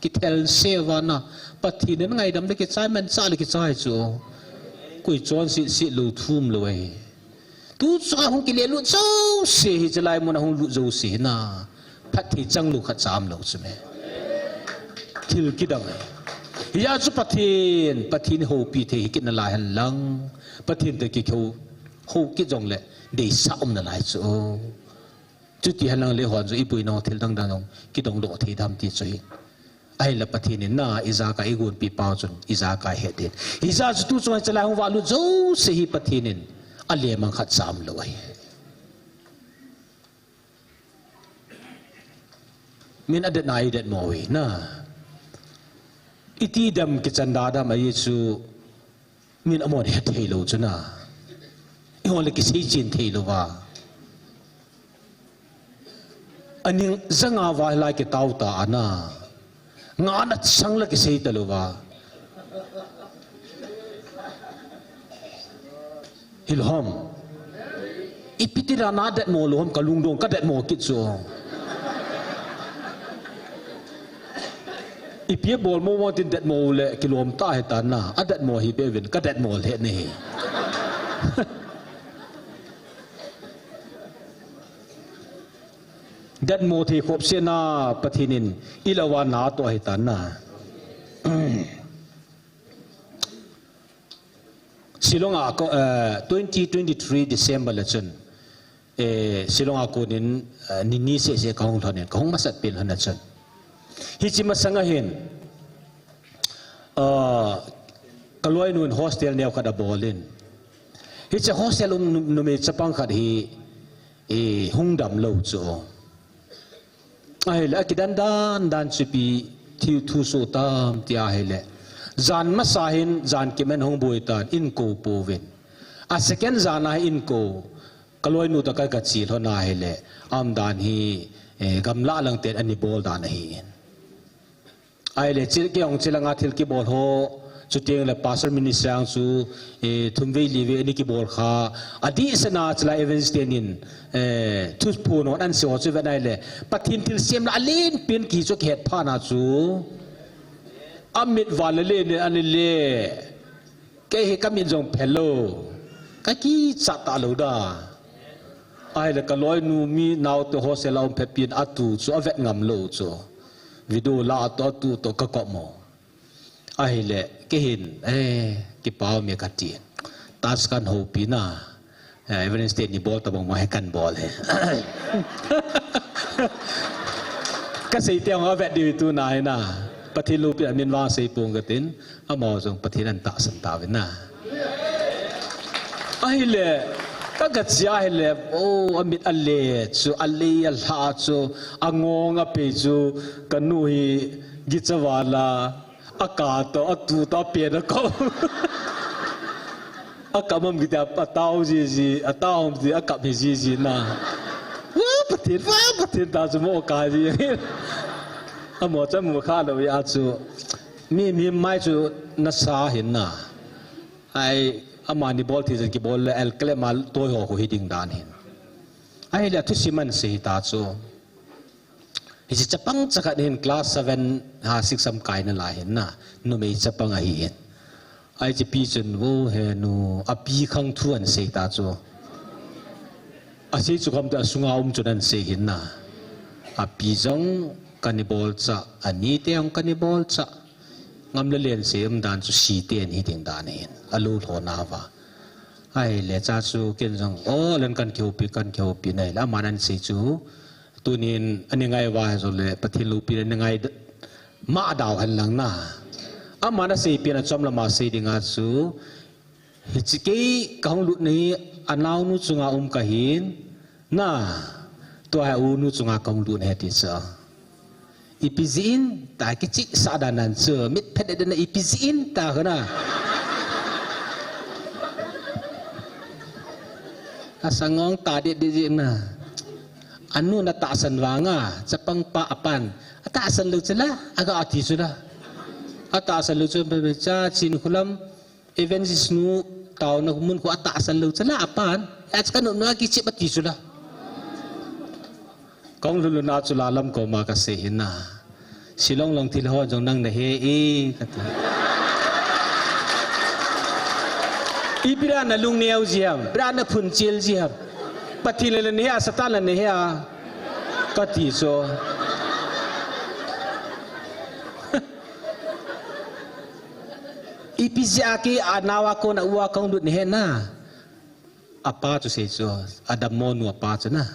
kithel se va na. Pathen in ngaidam le kichai, manchah le kichai chu. Koi chonset set lou, thum lou ahi. Tuchung a hung kile lut jouse hi, chalai mun a hung lut jouse hi na. Phatthei chang lou khat cha um lou chu me. Thil kidang. Hia chu Pathen, Pathen houpi thei hi kit nalai hen lang. Pathen toh kihou, hou kit jong le, deisah um nalai chu. Chuti hen lang le hon chu iboinau thil dang dang jong kidong doh thei dem ti chu hi. Ahile Pathen in na ijakai igonpi pau chun ijakai het din. Hijeh chun tuchung a chalai hung valut jouse hi Pathen in alemang khat cha um lou ahi. Min adet nai det mo hi na. Iti dem kichan da dem ahi chu. Min amon hethei lou chu na. Ihon le kisei chen thei lou va. Aning janga va lai kitao ta ana. Nga na chang le kisei ta lou va. Hilou ham. Ipi ti dan a detmo lou ham, kalungdong ka detmo kit chu. Ipi abol mo mo tin detmo le kilom ta hita na. Adetmo hi be vin ka detmo le ne hi. Detmo thei khop se na Pathen in ilah uva na toh hita na. Shillong a ko, eh, twenty twenty-three December le chun, eh, Shillong a konin, eh, ni ni seh seh kahung lhonin, kahung masat pen lhon a chun. Hiche masang a hin, eh, kaloinun hostel neo khat abolin. Hiche hostel um nu-, numei chapang khat hi, eh, hung dam lou chu. Ahile, akidan dan dan chu ipi thu, thu soh tam tia ahile. Jan masa hin, jan kimen hung boi tan, in kou pouvin. A second jan a hin in kou, kaloinu toh ka, kache lhon ahile. Aum dan hi, eh, gamlah lang ten ani bol dan ahi in. Ahile, chi, kei jong chi langa thil kibol ho, chuteng le pastor minister jong chu, eh, thum vei li vei ani kibol kha. Adeh sena chulai evangelist tenin, eh, thuphon hon anasei ho chu vet nai le. Pathen thilsem la alen pen kihi chu kihet phat na chu. Amit val le le ni ani le. Kei hi kamit jong phelou. Kakichat talou da. Ahile kaloinu mi naote hostel a um phabep in atu chu avet ngam lou chu. Video la atu, atu toh kakop mo. Ahile, kei hin, eh, kipa um e kati. Touch kan houpi na. Eh, evangelist teni bol tabang mo he kan bol he. Kasei teng avet diu tuna hi na. Pathen loupina min vang sei pong katin. Amaho jong Pathen in tahsan tauvin na. Ahile, ka, kache ahile, oh, amit ale chu, alei alha chu, angong apei chu, kanu hi gicha vala, aka toh, atu toh, apen akop. Akap mam kiti a, atao jiji, atao ham ti, akap hi jiji na. Wa Pathen, wa Pathen ta chu mo ka ji. Amaho chan mu kha lou ya chu. Mi, mi mai chu nasa hin na. Ai, amani bol thei jen kibol le el kle ma toi ho khu hiding dan hin. Ahile thusim ahin sei ta chu. Hiche chapang chakhat hin class seven ha six ham kai nalai hin na. Numei chapang ahi hin. Ai, hiche pi chun vo he nu api khang thu ahin sei ta chu. Asei chu kham te asunga um chun ahin sei hin na. Api jong kani bol cha, ani te jong kani bol cha. Ngam le len sei um dan chu si ten hiding dan hin. Alou lhona va. Ahile cha chu ken jong, o, len kan kihoupi, kan kihoupi nai le. Aman ahin sei chu, tunin ani ngai va jong le, Pathen loupina ani ngai d-, ma dau hen lang na. Aman asei pen a chom lama sei dinga chu, hiche kei kahung lut na hi, anaonu chunga um kahin, na, tua hi unu chunga kahung lut na hi ti chu. Ipi jeh in ta kichihsah dan nan chu, mit phet den ipi jeh in ta kona. Asangong ta det det jeh na. Anun atahsan vanga, chapang pa apan, atahsan lou chula, aga ati chula. Atahsan lou chu, cha Chinkholam, Evangelist nu taona mun khu atahsan lou chula apan, a chu kanu na kichep ati chula. Kong lulu na chula lam koma kasei hina. Shillong long thil ho jong nang nahe e, kati. Ipi dia nalung neo ji ham, ipi dia naphun chil ji ham. Pathen le nahe a, Satan le nahe a, kati chu. Ipi jeh a kei anao a kon a u a kong lut nahe na. Apa chu sei chu, adammo nu apa chu na.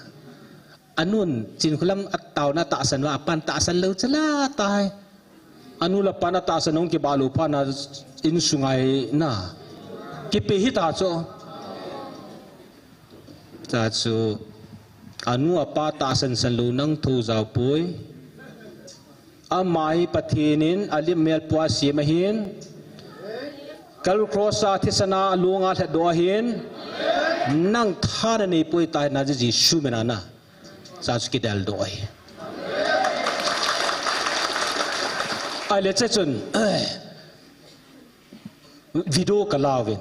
Anun Chinkholam ataona tahsan va, apan tahsan lou chula tai. Anu le apan atahsan hung kibah lou phat na insunga hi na. Kipe hita chu. Cha chu, anu apa tahsan san lou nang thou jao poi. Ama hi Pathen in alim mel pua sem ahin. Kal cross a thisan a alung a lhatdoh ahin. Nang tha nanei poi tai na Jesu min a na. Cha chu kideldoh ahi. Ahile che chun, video kalauvin.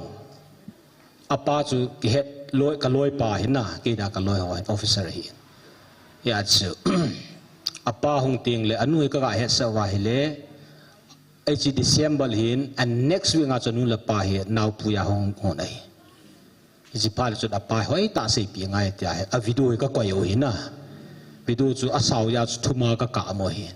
Apa chu kihet loi, kaloipa hina, keida kaloi ho hin, officer ahin. Hia chu, apa hung teng le, anu hi kaga hetsah uva ahile, hiche December hin, a next week a chu anu le apa hi, naopui a hung hon ahi. Hiche phat le chun apa hi hoitah seipeh ngai tia hi, a video hi kakoi u hina. Video chu asao a chu thum a kakap u ahin.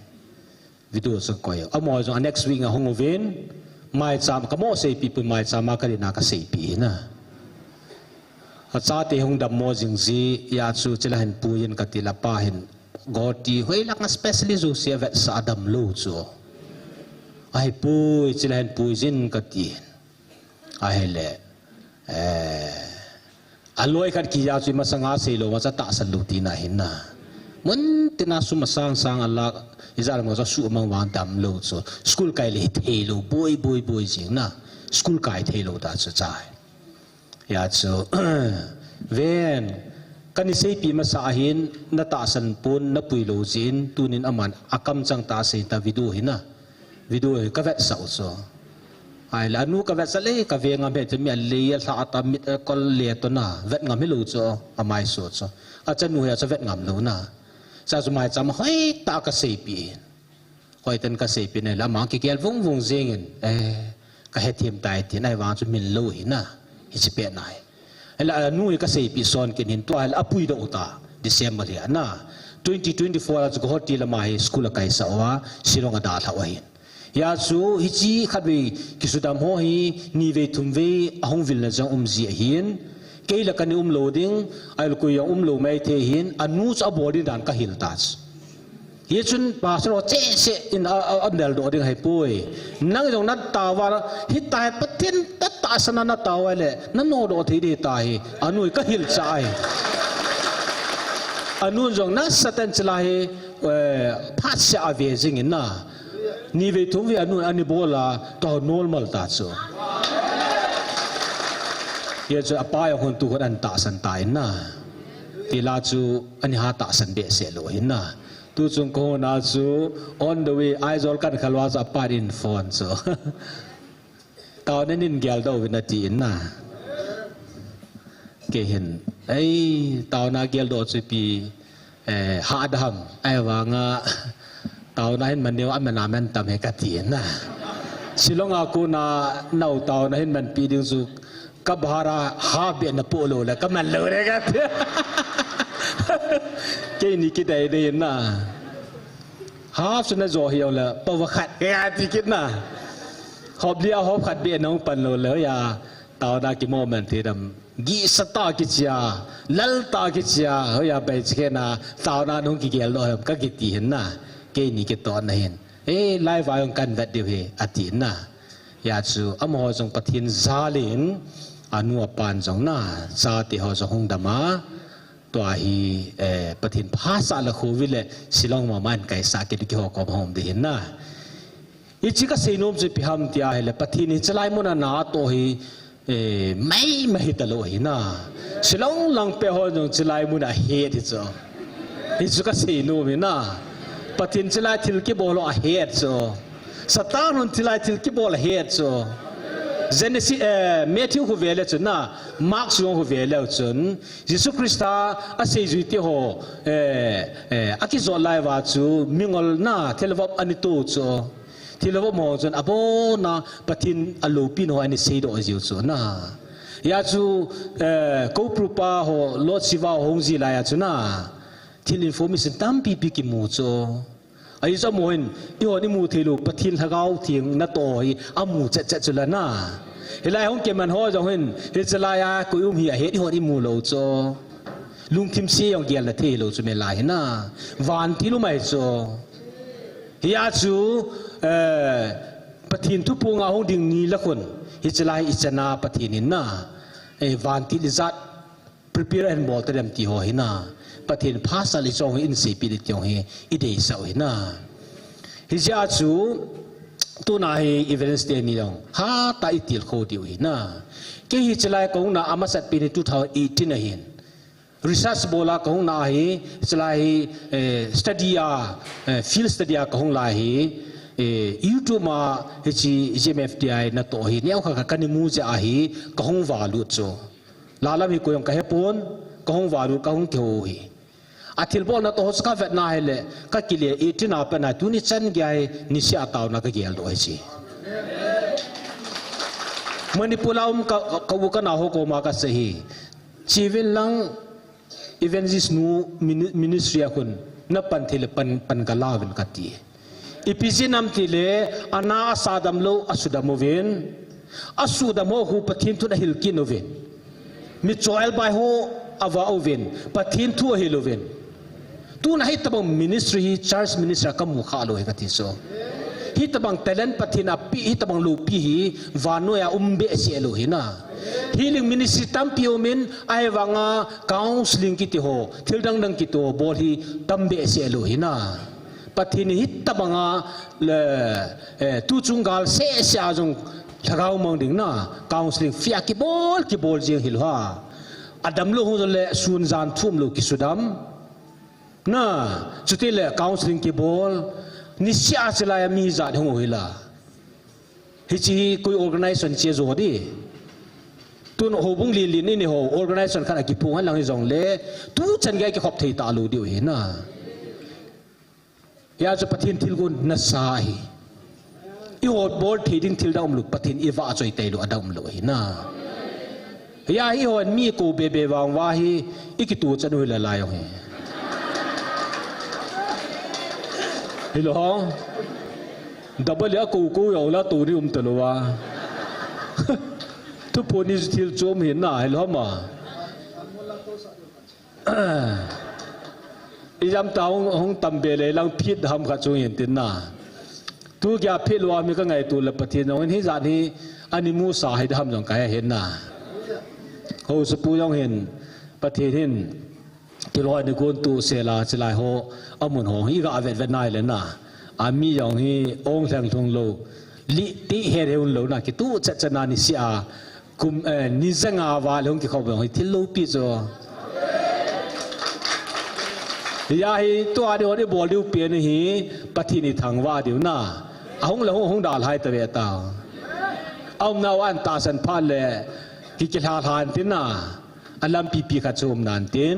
Video chu koi. Amaho jong a next week a hung uvin, maicham, kamo seipeh pon maicham a kadin a kaseipeh hina. Achate hung dammo jing ji, hia chu chule hin pui in kati le apa hin, goti hoilang a specially jouse avetsah a damlou chu. Ahipoi, chule hin pui jin kati. Ahile, eh, aloi khat kija chu imasanga seilou, macha tahsan lou tina hina. Mun tina sum asang sang ala, ijat macha sumang vang damlou chu. School kai le theilou, boi, boi, boi jing na. School kai theilou ta chu chai. Hia chu, ven, kana seipeh masa ahin, natahsan pon, napui lou jeh in, tunin aman, akamchang tah a asei ta video hina. Video hi kavetsah u chu. Ahile anu kavetsah le, kave ngam hih, mi alei alha ta mit akol le to na, vet ngam hilou chu, amaiso chu. Achanu hi achu vet ngam lou na. Cha chu maicham a hoitah a kaseipeh in. Hoitah in kaseipeh in ahile ama kigel vung vung jing in, eh, kahethem tai tin, ahivang chu min lou hina, hiche pet na hi. Ahile anu hi kaseipeh son kit in tua ahile apuidoh ta, December hi a na. Twenty twenty-four a chu Guwahati lama hi school akaisah uva, Shillong adalhah u ahin. Hia chu hiche khatvei kisudam ho hi, nivei thumvei ahung vilna jong um ji ahin. Kei la kana umlou ding, ahile koi jong umlou maithei ahin, anu chu abol ding dan kahil ta chu. Hichun pastor ho cheh cheh in a, a, adeldoh ding ahipoi. Nang jong nataova, hitia hi Pathen tahsan a nataova le, nanodoh thei ding tahi, anu hi kahilchah ahi. Anun jong nasatah in chule hi, eh, phatseh a ave jing in na. Nivei thumvei anun ana bol a, tua normal ta chu. Hichu apa jong hon tu hon ana tahsan ta in na. Tila chu ana ha tahsan behseh lou hin na. Tuchung kahon a chu on the way Aizawl kana khel uva chu apan in phone chu. Taona nin geldoh uvin atin na. Kei hin, ei, taona geldoh chu ipi, eh, hahda ham, ahivanga, taona hin man diu, aman aman tam hi katin na. Shillong a kona nao taona hin manpeh ding chu, kabhara half beh napoh lou le, kaman lou le kati. Keini kidei dei na. Half chu najo hijongle, poh khat kati kit na. Hop lia hop khat beh nahung pan lou le, hia, taona kimoh man thei dem. Gihsa tah kichia, lal tah kichia, hoiya bai chikena, taona nahung kigeldoh ham, kakiti hin na, keini kitohna hin. Eh, live a jong kahin vet diu ahi, atin na. Hia chu, amaho jong Pathen jal in, anu apan jong na, chate ho jong hung dam a, Tua hi, eh, Pathen phasah le khovin le Shillong mama in kaisah kit kiho kom hom ding hin na. Hiche kasei nom chu ipi ham tia ahile Pathen hiche lai mun a natoh hi, eh, maimai hitalou hi na. Shillong lang peh ho jong hiche lai mun a het hi chu. Hichu kasei nom hi na. Pathen hiche lai thil kibol ho ahet chu. Satan hon hiche lai thil kibol ahet chu. Genesis, eh, Matthew khu vele chun na, Mark sung khu vele chun, Jesu Christa aseijui te ho, eh, eh, akijot lai uva chu mingol na thilvop ana to chu. Thilvop ho chun abona Pathen aloupina ho ana seidoh jiu chu na. Hia chu, eh, Kouprupa ho, Lord Shiva ho hung ji lai a chu na, thil information tampi pi kimu chu. Ahi chu amu hin, eihon imu thei lou, Pathen Lhagao Theng natoh hi amu chet chet chu la na. Hilai hung kiman ho jong hin, hiche lai a koi um hi ahet, eihon imu lou chu. Lungthim se jong gelna thei lou chu me lai hi na. Vantil um ahi chu. Hia chu, eh, Pathen thuphonga hung ding ni la khun, hiche lai ichan a Pathen in na, eh, vantil ijat prepare ahin bol tadem ti ho hi na. Pathen phasah le chong hi in seipeh le ti ho hi ideisah u hi na. Hijeh a chu tuna hi Evangelist te ni jong hatah a itilkhou diu hi na. Kei hiche lai kahung na a masat pen hi two thousand eighteen ahin. Research bol a kahung na hi, hiche lai hi, eh, study a, eh, field study a kahung lai hi, eh, YouTube a hiche G M F D I natoh hi neokha kha kana mu jeh a hi kahung valut chu. Lalam hi koi jong kahepon, kahung valut, kahung kihou hi. Athilbol natoh ho chu kavet na hile, kakile eighteen a pat na tuni chan gei a hi niseh a taona kageldoh ahi chu. Manipur a um ka, ka, ka u ka nao ho koma kasei hi. Cheuvin lang Evangelist nu mini-, ministry a khun napan thei le pan, pan galauvin kati. Ipi jeh ham tile, ana asa damlou, asudam uvin. Asudam ho khu Pathen thun ahil kit uvin. Mi choibai ho avah uvin. Pathen thu ahil uvin. Tuna hitabang ministry hi church ministry a kamu khalou hi kati chu. Hitabang talent Pathen in apeh, hitabang loupi hi vannoi a um behseh lou hi na. Healing ministry tampi umin, ahivanga counseling kiti ho, thil dang dang kiti ho bol hi tam behseh lou hi na. Pathen in hitabanga le, eh, tuchung gal seh seh a jong lhagao mang ding na, counseling fia kibol, kibol jing hilou ham. Adamlou hung jongle sun jan thum lou kisudam. Na, chutile counseling kibol, niseh a hiche lai a mi ijat hung u hila. Hiche hi koi organization che jo di. Tun houbung lin lin ini ho, organization khat a kiphong hen lang hijongle, tuchan gei a kikhop thei talou diu hi na. Hia chu Pathen thilgon nasa ahi. Eiho bol thei ding thil dang umlou, Pathen ivahchoi tailou, adang umlou ahi na. Hia hi eihon mi kou bebe vang uva hi, ikituchan u hila lai jong hi. Hilou ham. Double a kou kou jong la tou ni um talou a. Thuphon ni thil chom hi na, hilou ham a. Ijam ta hung, hung tam be le lang phit ham khat chu hin tin na. Tu gei a phit lou a mi kangaito le Pathen jong hin hijat hi ana musa hi ham jong kahe hin na. Housapu jong hin Pathen hin thil ho ana gonto sela hiche lai ho amun ho hi ga vet vet nai le na. Ami jong hi ong lheng lhung lou. Li ti he he un lou na kituchat chat na niseh a. Kum, eh, ni ja nga val hung kikhop jong hi thil loupi chu. Hia hi tua di hon ibol diu pen hi Pathen ithangvah diu na. Ahung le hung, hung dalhai tave ta. Aumnau a tahsan phat le kikilha lhan tin na. Alampi pi khat chu um nan tin.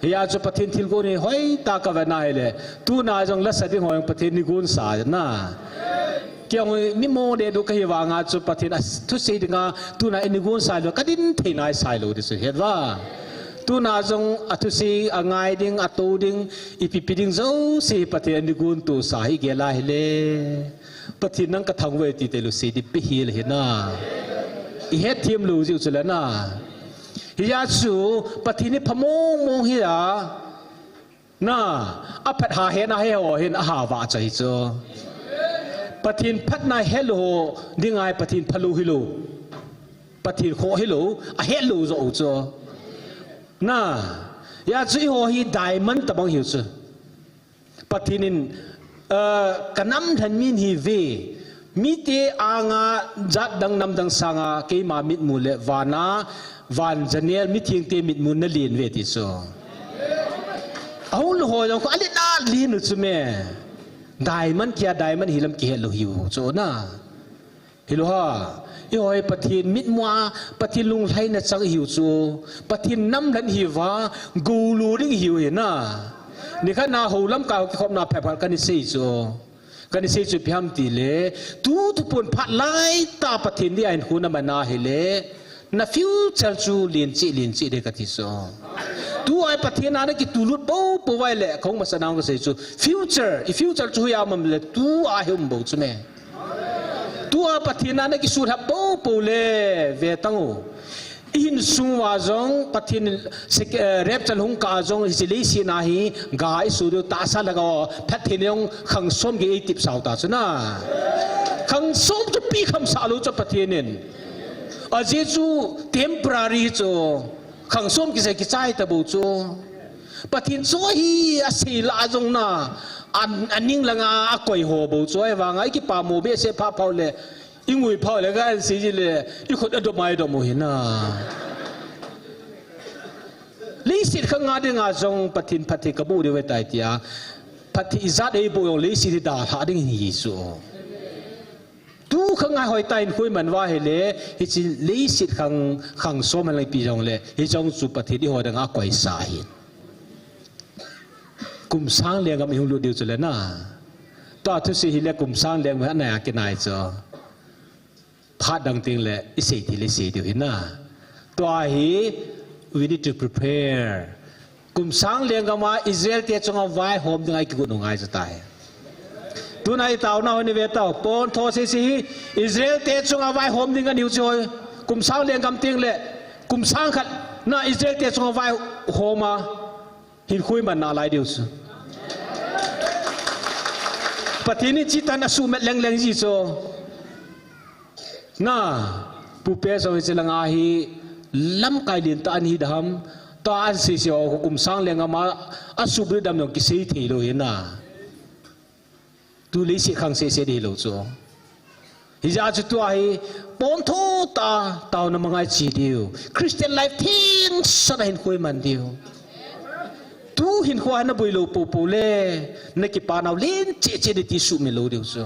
Hia chu Pathen thilgon hi hoitah a kavet na hile, tuna jong lasa ding ho jong Pathen in eigonsa na. Kei jong mi mo deh deh kahi vanga chu Pathen a thusei dinga tuna in eigonsa lou, kadin thei nai sai lou di chu het uva. Tuna jong athusei, angai ding, atou ding, ipi pi ding jouse hi Pathen in eigontosa hi gel a hile. Pathen nang kathangvah e ti tailou sei di pe hel hi na. Ihet them lou jiu chu le na. Hia chu Pathen hi pha mong mong hi a. Na, aphat ha hena he ho hin aha vah chai chu. Pathen phatna helou ho dinga hi Pathen phalou hilou. Pathen khoh hilou, ahetlou joh u chu. Na, hijeh chun eiho hi diamond tabang hiu chu. Pathen in, eh, ka nam lhen min hiuve. Mite anga jat dang nam dang sanga keima mitmu le vana, van janel mithengte mitmu na len uve ti chu. Ahung lou ho jong khu alen alen u chu me. Diamond kia diamond hilam kihet lou hiu chu na. Hilou ham, eiho hi Pathen mitmu a, Pathen lunglhaina chang ihiu chu, Pathen nam lhen ihiuva, goulou ding ihiu hi na. Nikhat na houlam ka kikhopna phabep khat kana sei chu. Kana sei chu ipi ham tile, tu thuphon phat laitah Pathen dia hinkho na man ahile, na future chu len cheh, len cheh ding kati chu. Tua hi Pathen a na kitulut poupou uva ahile, kahung masat nau kasei chu. Future, i future chu hoiya um ham le, tua hi um bou chu me. Tua Pathen a na kisuhlhap poupou le, ve tang u. I hinsung uva jong, Pathen sek-, eh, rapture hung kah a jong, hiche leiset na hi, ga i su diu tahsa lhagao, phatthei na jong, khang som gei ei tipsau ta chu na. Khang som chu pi khamsah lou chu Pathen in. Ajeh chu temporary chu, khang som kisei kichai tabou chu. Pathen chu hi asei lah jong na, an, aning langa akoi ho bou chu, ahivanga i kipamo behseh pha phau le, i ngui phau le, ka an sei ji le, i khut adom a i dom u hi na. Leiset khang a dinga jong Pathen phatthei kaboh diu ahitai tia, phatthei ijat eiboh jong leiset hi dalhah ding hi chu. Tu khang a hoitah in hinkho i man uva ahile, hiche leiset khang, khang som hen lang ipi jong le, hijong chu Pathen eiho dinga akoisa ahi. Kum sang lenggam i hung lut diu chu le na. Tua thusei hile kum sang lenggam hi anai a kinai chu. Phat dang teng le i sei thei le sei diu hi na. Tua hi, we need to prepare. Kum sang lenggam a Israel te chunga vaihom dinga i kigot u ngai chu tai. Tuna i taona hon i ve tau, pon tho sese hi Israel te chunga vaihom ding aniu chu hoi. Kum sang lenggam teng le, kum sang khat na Israel te chunga vaihom a hinkho i man nalai diu chu. Pathen in chuti tah in asuhmet leng leng ji chu. Na, Pu Pe jong hiche langa hi lamkai lentah ana hi ding ham, tua ana sei sei ho kum sang lenggam a, asuhbulhit dam jong kisei thei lou hi na. Tu leiset khang sese ding hilou chu. Hijeh chun tua hi pon tho tah a taona manga i che diu. Christian life theng sot a hinkho i man diu. Tu hinkho a na boi lou poupou le, na kipa nau len cheh cheh ding ti suhmil lou diu chu.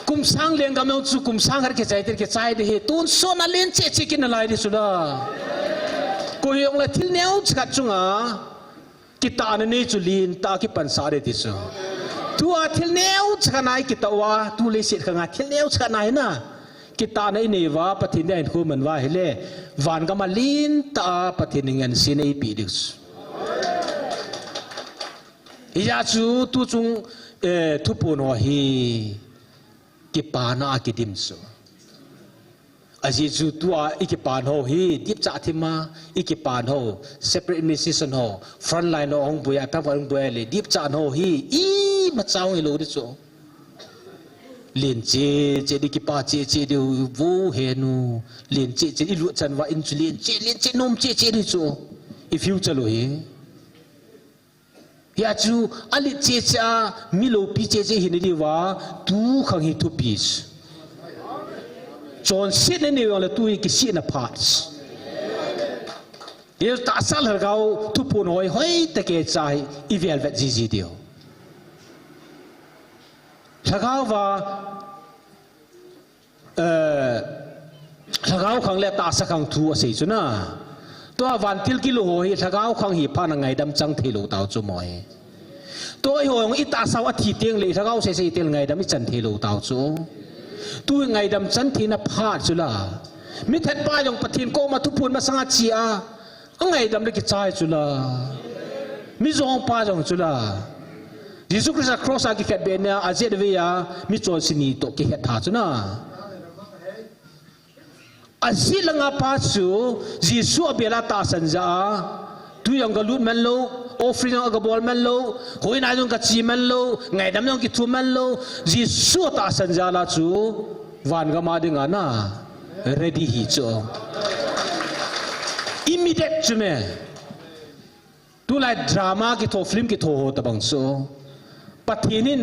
Kum sang lenggam jong chu kum sang khat kichai tin kichai ding hi, tonsot na len cheh cheh kit nalai ding chu la. Koi jong le thil neocha khat chunga kitahna nei chu lentah a kipansah ding ti chu. Tua thil neocha khat na i kitah uva, tu leiset khang a thil neocha khat na hi na. Kitahna i nei uva, Pathen dia hinkho i man uva ahile, van gam a lentah a Pathen in ngansena eipeh ding chu. Hijeh chun tu chung, eh, thuphon ho hi kipana a kidim chu. Ajeh chu tua i kipan ho hi, dipcha thim a i kipan ho, separate administration ho, front line ho hung boi a, pang hung boi a le, dipcha ho hi, imacha hung hilou ding chu. Len cheh cheh ding, kipa cheh cheh ding, vo henu, len cheh cheh, i lut chan uva in chu len cheh, len cheh, nom cheh cheh ding chu. I future lou hi. Hijeh chun, alet cheh cheh a, mi loupi cheh cheh hina diuva, tu khang hi thupi chu. Chonsetna nei jong le tu hi kisihna phat chu. Hijeh tahsa lhagao thuphon hoi, hoitah a kicha hi, i velvet jiji diu. Lhagao va, eh, lhagao khang le tahsa khang thu asei chu na. Tua vantil kilou ho hi lhagao khang hi phat na ngaidam chang thei lou tau chu mo hi. Tua eiho jong i tahsa u athi teng le i lhagao sese teng ngaidam i chan thei lou tau chu. Tu ngaidam chan theina phat chu la. Mi that pa jong Pathen koma thuphon masanga che a, angaidam le kichai chu la. Mi jong pa jong chu la. Jesu Christa cross a kikhetbehna a jet vei a mi chonse ni toh kihet tha chu na. Ajet langa pa chu Jesu abel a tahsan jeh a, tui jong galut man lou, offering jong gabol man lou, hoina jong gache man lou, ngaidam jong kithu man lou, Jesu atahsan jeh a la chu van gam a dinga na ready hi chu. Immediate chu me. Tulai drama kitho, film kitho ho tabang chu, Pathen in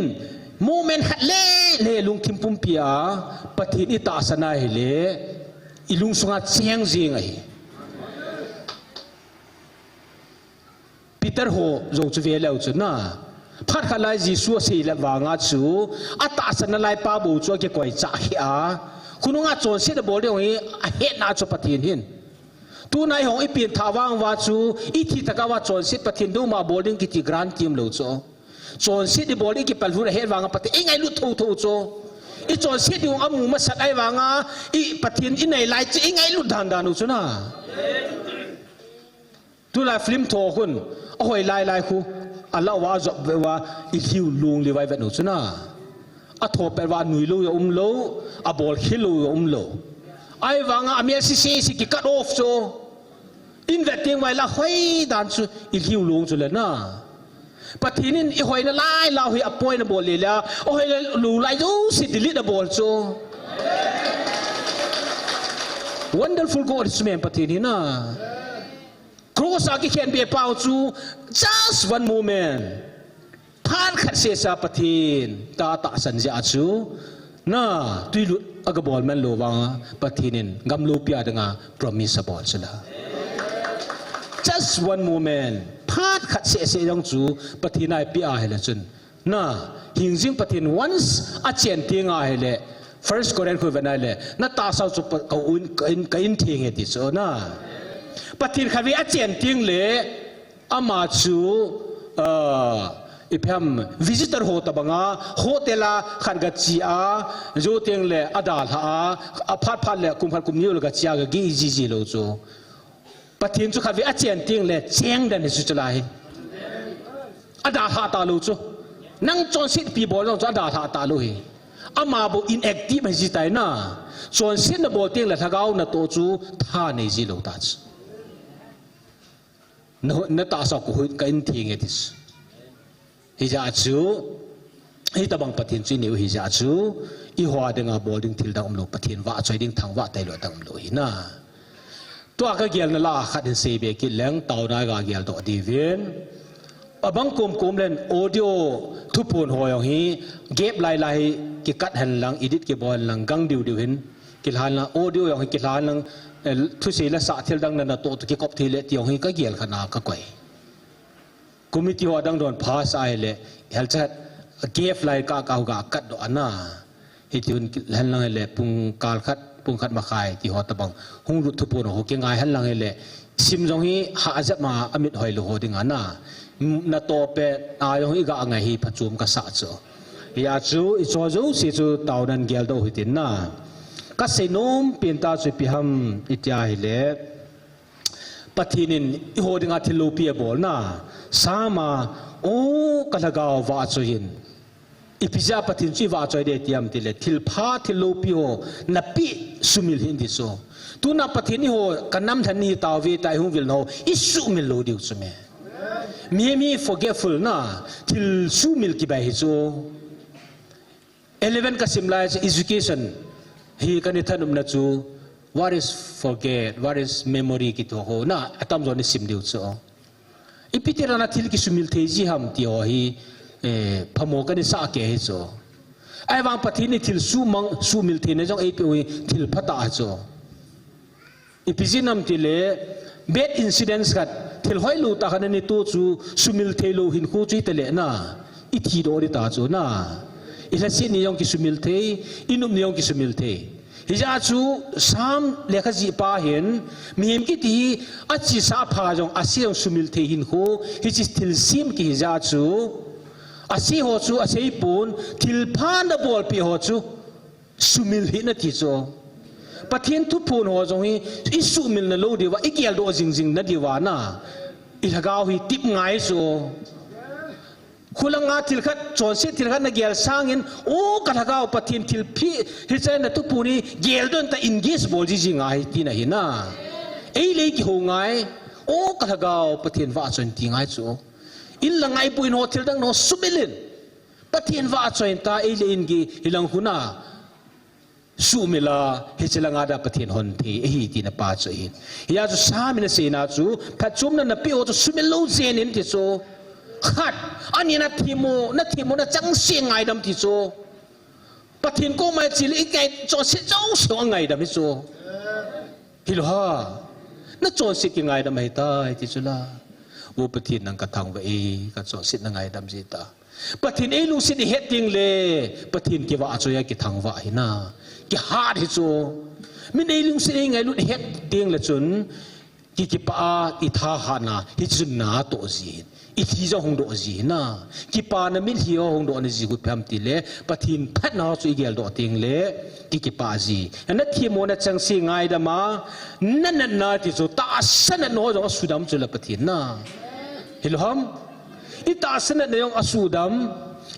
moment khat le le lungthim pumpi a Pathen itahsan ahile, ilungsunga cheng jing ahi. Peter ho jong chu ve leu chu na. Phat khat lai Jesu asei le vanga chu, atahsan nalai pa bou chu akikoi chah khia. Khonunga chonset abol ding hi ahetna chu Pathen hin. Tuna ihung ipen tha vang uva chu, ithi tah uva chonset Pathen dou ma bol ding kiti grant kium lou chu. Chonset ibol ding kipal hun ahet vanga Pathen ingailut thotho chu. Ichonset ding amu masat ahi vanga, i Pathen inei lai chu ingailut dandan u chu na. Tulai film tho khun, ahoi lai lai khu, alah uva ajop ve uva, ilhiu lung li vai vet u chu na. Atho pet uva anui lou jong um lou, abol khel lou jong um lou. Ahivanga amel sese si ki cut off chu. Invet teng vai la hoi dan chu, ilhiu lung chu le na. Pathen in ihoina lai lau hi appoint abol le la, ahoina lou lai jouse delete abol chu. Wonderful God is man Pathen hi na. Cross a kikhenbe pau chu just one moment. Phat khat seh sa Pathen ta tahsan jeh a chu, na, tuilut aga bol man lou vanga Pathen in gam loupi a dinga promise abol chu la. Just one moment. Phat khat seh seh jong chu Pathen a ipi ahile chun. Na, hingjing Pathen once achen teng ahile, First Corinth khu vet na le, na tahsa u chu pa-, ka un, ka in, ka in theng e ti chu na. Pathen khatvei achen teng le, ama chu, ah, ipi ham visitor ho tabanga, hotel a khat gache a, jou teng le adalha a, aphat phat le kum khat kum ni le gache a gageh jiji lou chu. Pathen chu khatvei achen teng le cheng den hi chu chalai hi. Adalha talou chu. Nang chonset ipi bol jong chu adalha talou hi. Ama bou inactive hi ji tai na. Chonset nabol teng le lhagao natoh chu tha nei ji lou ta chu. Na, na tahsa u khu ka in theng e ti chu. Hijeh a chu, hitabang Pathen chu inei u hijeh a chu, eiho a dinga bol ding thil dang umlou, Pathen vahchoi ding thangvah tailou dang umlou hi na. Tua ka gelna lah a khat hin seibe kit leng, taona ga geldoh diuvin. Abang kom kom len audio thuphon ho jong hi, gap lai lai hi, kikat hen lang, edit kibol hen lang, gang diu diu hin, kilhan lang, audio jong hi kilhan lang, eh, thusei la sah thil dang na natoh toh kikop thei le ti jong hi ka gel khat na ka koi. Committee ho adang don pass ahile, helchat, gap lai ka, ka, ka kat doh ana. Hiti hun hen lang hile, pung kal khat, pung khat makhai, ti ho tabang. Hung lut thuphon ho, kingai hen lang hile, sim jong hi, hah jep ma, amit hoi lou ho ding ana. Natoh pet, a jong hi ga ngai hi, phachom ka sa chu. Hijeh a chu, icho jouse chu, taonan geldoh hitin na. Ka seinom pen ta chu ipi ham, iti ahile. Pathen in eiho dinga thil loupi abol na. Psalm a, O ka lhagao vahchoi in. Ipi jeh a Pathen chu ivahchoi ding ham itile, thil pha, thil loupi ho, napeh sumil hih in ti chu. Tuna Pathen eiho, ka namlhen nahi tauve tia ihung vil nau, isuhmil lou diu chu me. Mihem hi forgetful na, thil suhmil kibai hi chu. Eleven ka sim lai chu education hi kana thanopna chu, what is forget, what is memory kiti ho na, atamjo na sim diu chu. Ipi tia na thil kisumil thei ji ham ti ho hi, eh, phamo kana sah kei hi chu. Ahivang Pathen in thil sumang, sumil theina jong eipeh u hi thil phatah chu. Ipi jeh ham itile, bad incidents khat, thil hoilou tah khat nani toh chu, sumil theilou hinkho chu hita le na, ithi doh ding ta chu na. Ilhaset ni jong kisumil thei, inop ni jong kisumil thei. Hijeh a chu, Psalm lekha jih pa hin, mihem kiti hi, achesa apha jong, ase jong sumil thei hinkho, hiche thilsem kihi jeh a chu, ase ho chu, asei pon, thil pha nabolpeh ho chu, sumil hih in ati chu. Pathen thuphon ho jong hi, isuhmil na lou diuva, igeldoh jing jing na diuva na. Ilhagao hi tip ngai chu. Khulanga thil khat, chonset thil khat nagel sangin, O ka lhagao Pathen thilpha, hiche na thuphon hi, geldoh in ta engage bol jiji ngai tina hi na. Eile kihou ngai, O ka lhagao Pathen vahchoi in ti ngai chu. In la ngai bou in ho thil dang na sumil in. Pathen vahchoi in ta eile in ki hilang huna. Sumil a, hiche langa dia Pathen hon thei ahi tina pa chu ahin. Hia chu Sam in aseina chu, phatchomna napeh ho chu sumil lou jeng in ti chu. Khat, ani nathemmo, nathemmo na chengse ngaidam ti chu. Pathen koma iche le ikai chonset jouse angaidam hi chu. Hilou ham. Nachonset kingaidam ahitai ti chu la. O Pathen nang kathangvah e, kachonset nangaidam jeng tan. Pathen eilungset ihet teng le, Pathen kivahchoi a kithangvah ahina. Kihat hi chu. Min eilungset eingailut ihet teng le chun, ki, kipah a ithahatna, hichun natoh ji ahin. Ithi jong hungdoh ji ahina. Kipana mitlhi ho hungdoh na ji ipi ham ti le, Pathen phatna ho chu igeldoh teng le, ki, kipah ji. Nathemmo na chengse ngaidam a, nanatna ti chu, tahsa natna ho jong asudam chu la Pathen na. Hilou ham. Itahsa natna jong asudam,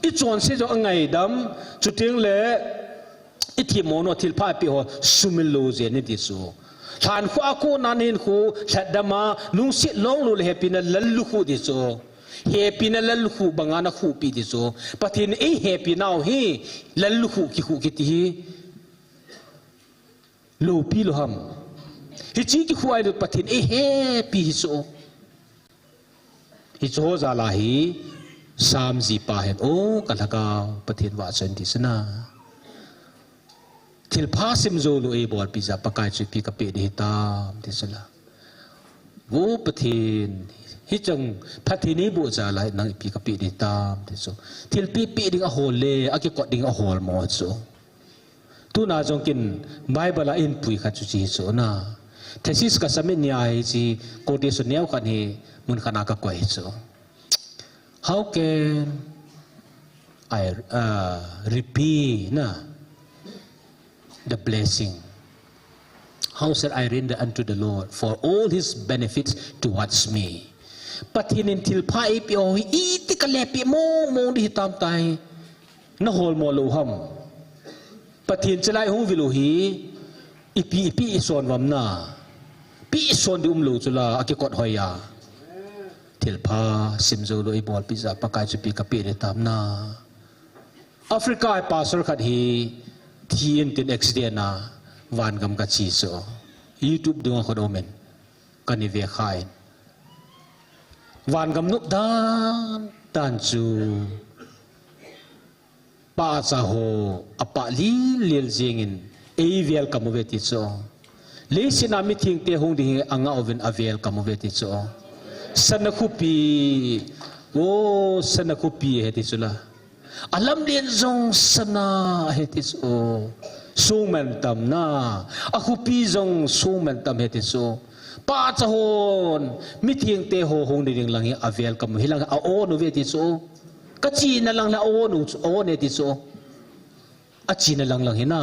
ichonset jong angaidam, chuteng le, ithemmo na thilpha ipeh ho sumil lou jeng in ti chu. Lhankhuh a kona nahinkho lhatdam a, lungset longlou le hepina lallukhuh ti chu. Hepina lallukhuh banga nakhuhpi ti chu. Pathen in eihepinau hi lallukhuh kikhuh kiti hi. Loupi lou ham. Hiche kikhuh ahilou Pathen eihepi hi chu. Hiche ho jal a hi, Sam jipa hin, O kalhagao, Pathen vahchoi in ti chu na. Thilpha simjoulou eibolpi jeh a Pakai chu ipi kapeh ding hitam ti chu la. O Pathen, hiche Pathen eiboh jal a nang ipi kapeh ding hitam ti chu. Thilpeh peh ding ahol le, akikot ding ahol mo chu. Tuna jong ken Bible a eipui khat chu hiche hi chu na. Thesis kasubmit nia hiche quotation neo khat hi mun khat a kakoi chu. How can I, uh, repay na the blessing? How shall I render unto the Lord for all his benefits towards me? Pathen in thilpha eipeh ho hi iti kalepeh mong mong ding hitam tai. Nahol mo lou ham. Pathen chalai hung vil u hi, ipi, ipi ison vam na. Ipi ison ding umlou chu la, akikot hoi a. Thilpha simjoulou eibolpi jeh a Pakai chu ipi kapeh ding hitam na. Africa a pastor khat hi, thi in tin accident a, vangam kache chu. YouTube dunga khut um in, kana vekha in. Vangam nop dan dan chu. Pahcha ho, apah lil lil jeng in, ei welcome uve ti chu. Leiset a mithengte hung ding hi angah uvin a welcome uve ti chu. Sana khopi, o sana khopi ahi ti chu la. Alamlen jong sana ahi ti chu. Song mantam na, akhopi jong song mantam ahi ti chu. Pahcha hon, mithengte ho hung ding lang hi a welcome u hi lang a-on uve ti chu. Kachena lang le a-on u chu, a-on e ti chu. Achena lang lang hi na.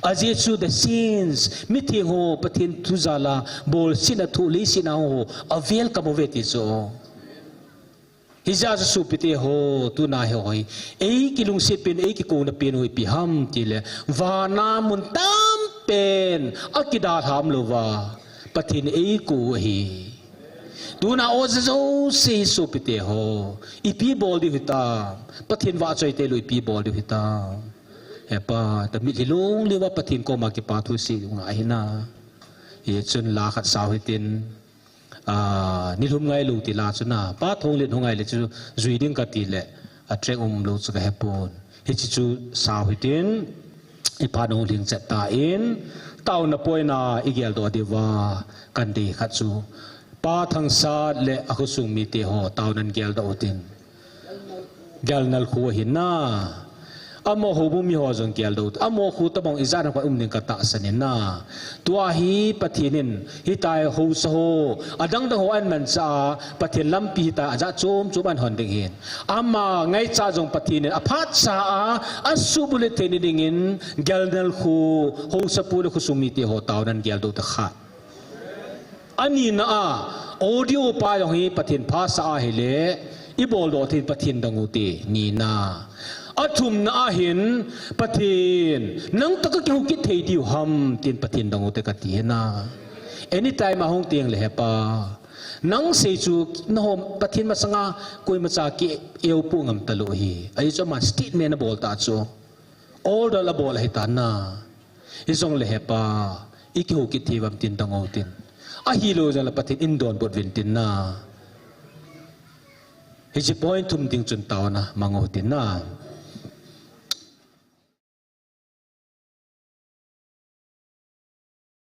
Ajeh chu the saints, mitheng ho, Pathen thu jal a, bolsetna thoh leiset a ho, a welcome uve ti chu. Hijeh a chu sopite ho, tuna hi hoi. Eikilungset pen, eikikouna pen u ipi ham ti le. Vana mun tampen, akidalhah umlou va. Pathen in eikou u ahi. Tuna o jouse hi sopite ho. Ipi bol diu hitam. Pathen vahchoi tei lou ipi bol diu hitam. He Pa, ta mitlhi longlou va Pathen koma kipa thu sei diu ngai ahi na. Hichun la khat sao hitin. A, nilhum ngailou ti la chu na. Pa Thonglen hung ngai le chu jui ding kati le. A track umlou chu kahepon. Hiche chu sao hitin. I phat hung lhing chet tan, taona poina i geldoh diu va, kan dei khat chu, Pa Thangsat le a khosung mite ho, taonan geldoh utin. Galnal kho ahi na. Amaho houbung mi ho jong geldoh utin. Amaho kho tabang ijat ham khat um ding ka tahsan in na. Tua hi Pathen in, hitia haosa ho, adang dang ho ahin manchah a, Pathen lampi hitia ajat chom chom ahin hon ding ahin. Ama ngaicha jong Pathen in aphat cha a, asuhbulhit theina dingin, Galnal kho, haosapu le khosung mite ho taonan geldoh u ti khat. Anina a, audio pa jong hi Pathen phasah ahile, i boldoh thei Pathen dang u ti, nina. Athumna a hin, Pathen, nang toh ka kihou kit thei diu ham, tin Pathen dang u ti kati hi na. Anytime a hung teng le he Pa. Nang sei chu, nahom Pathen masanga koimacha ki-eu poh ngam talou ahi. Ajeh chu ama statement abol ta chu. Order abol ahi ta na. Hijongle hepa, ikihou kit thei uvam tin dong utin. Ahilou jongle Pathen in donbut uvin tin na. Hiche point thum ding chun taona mang utin na.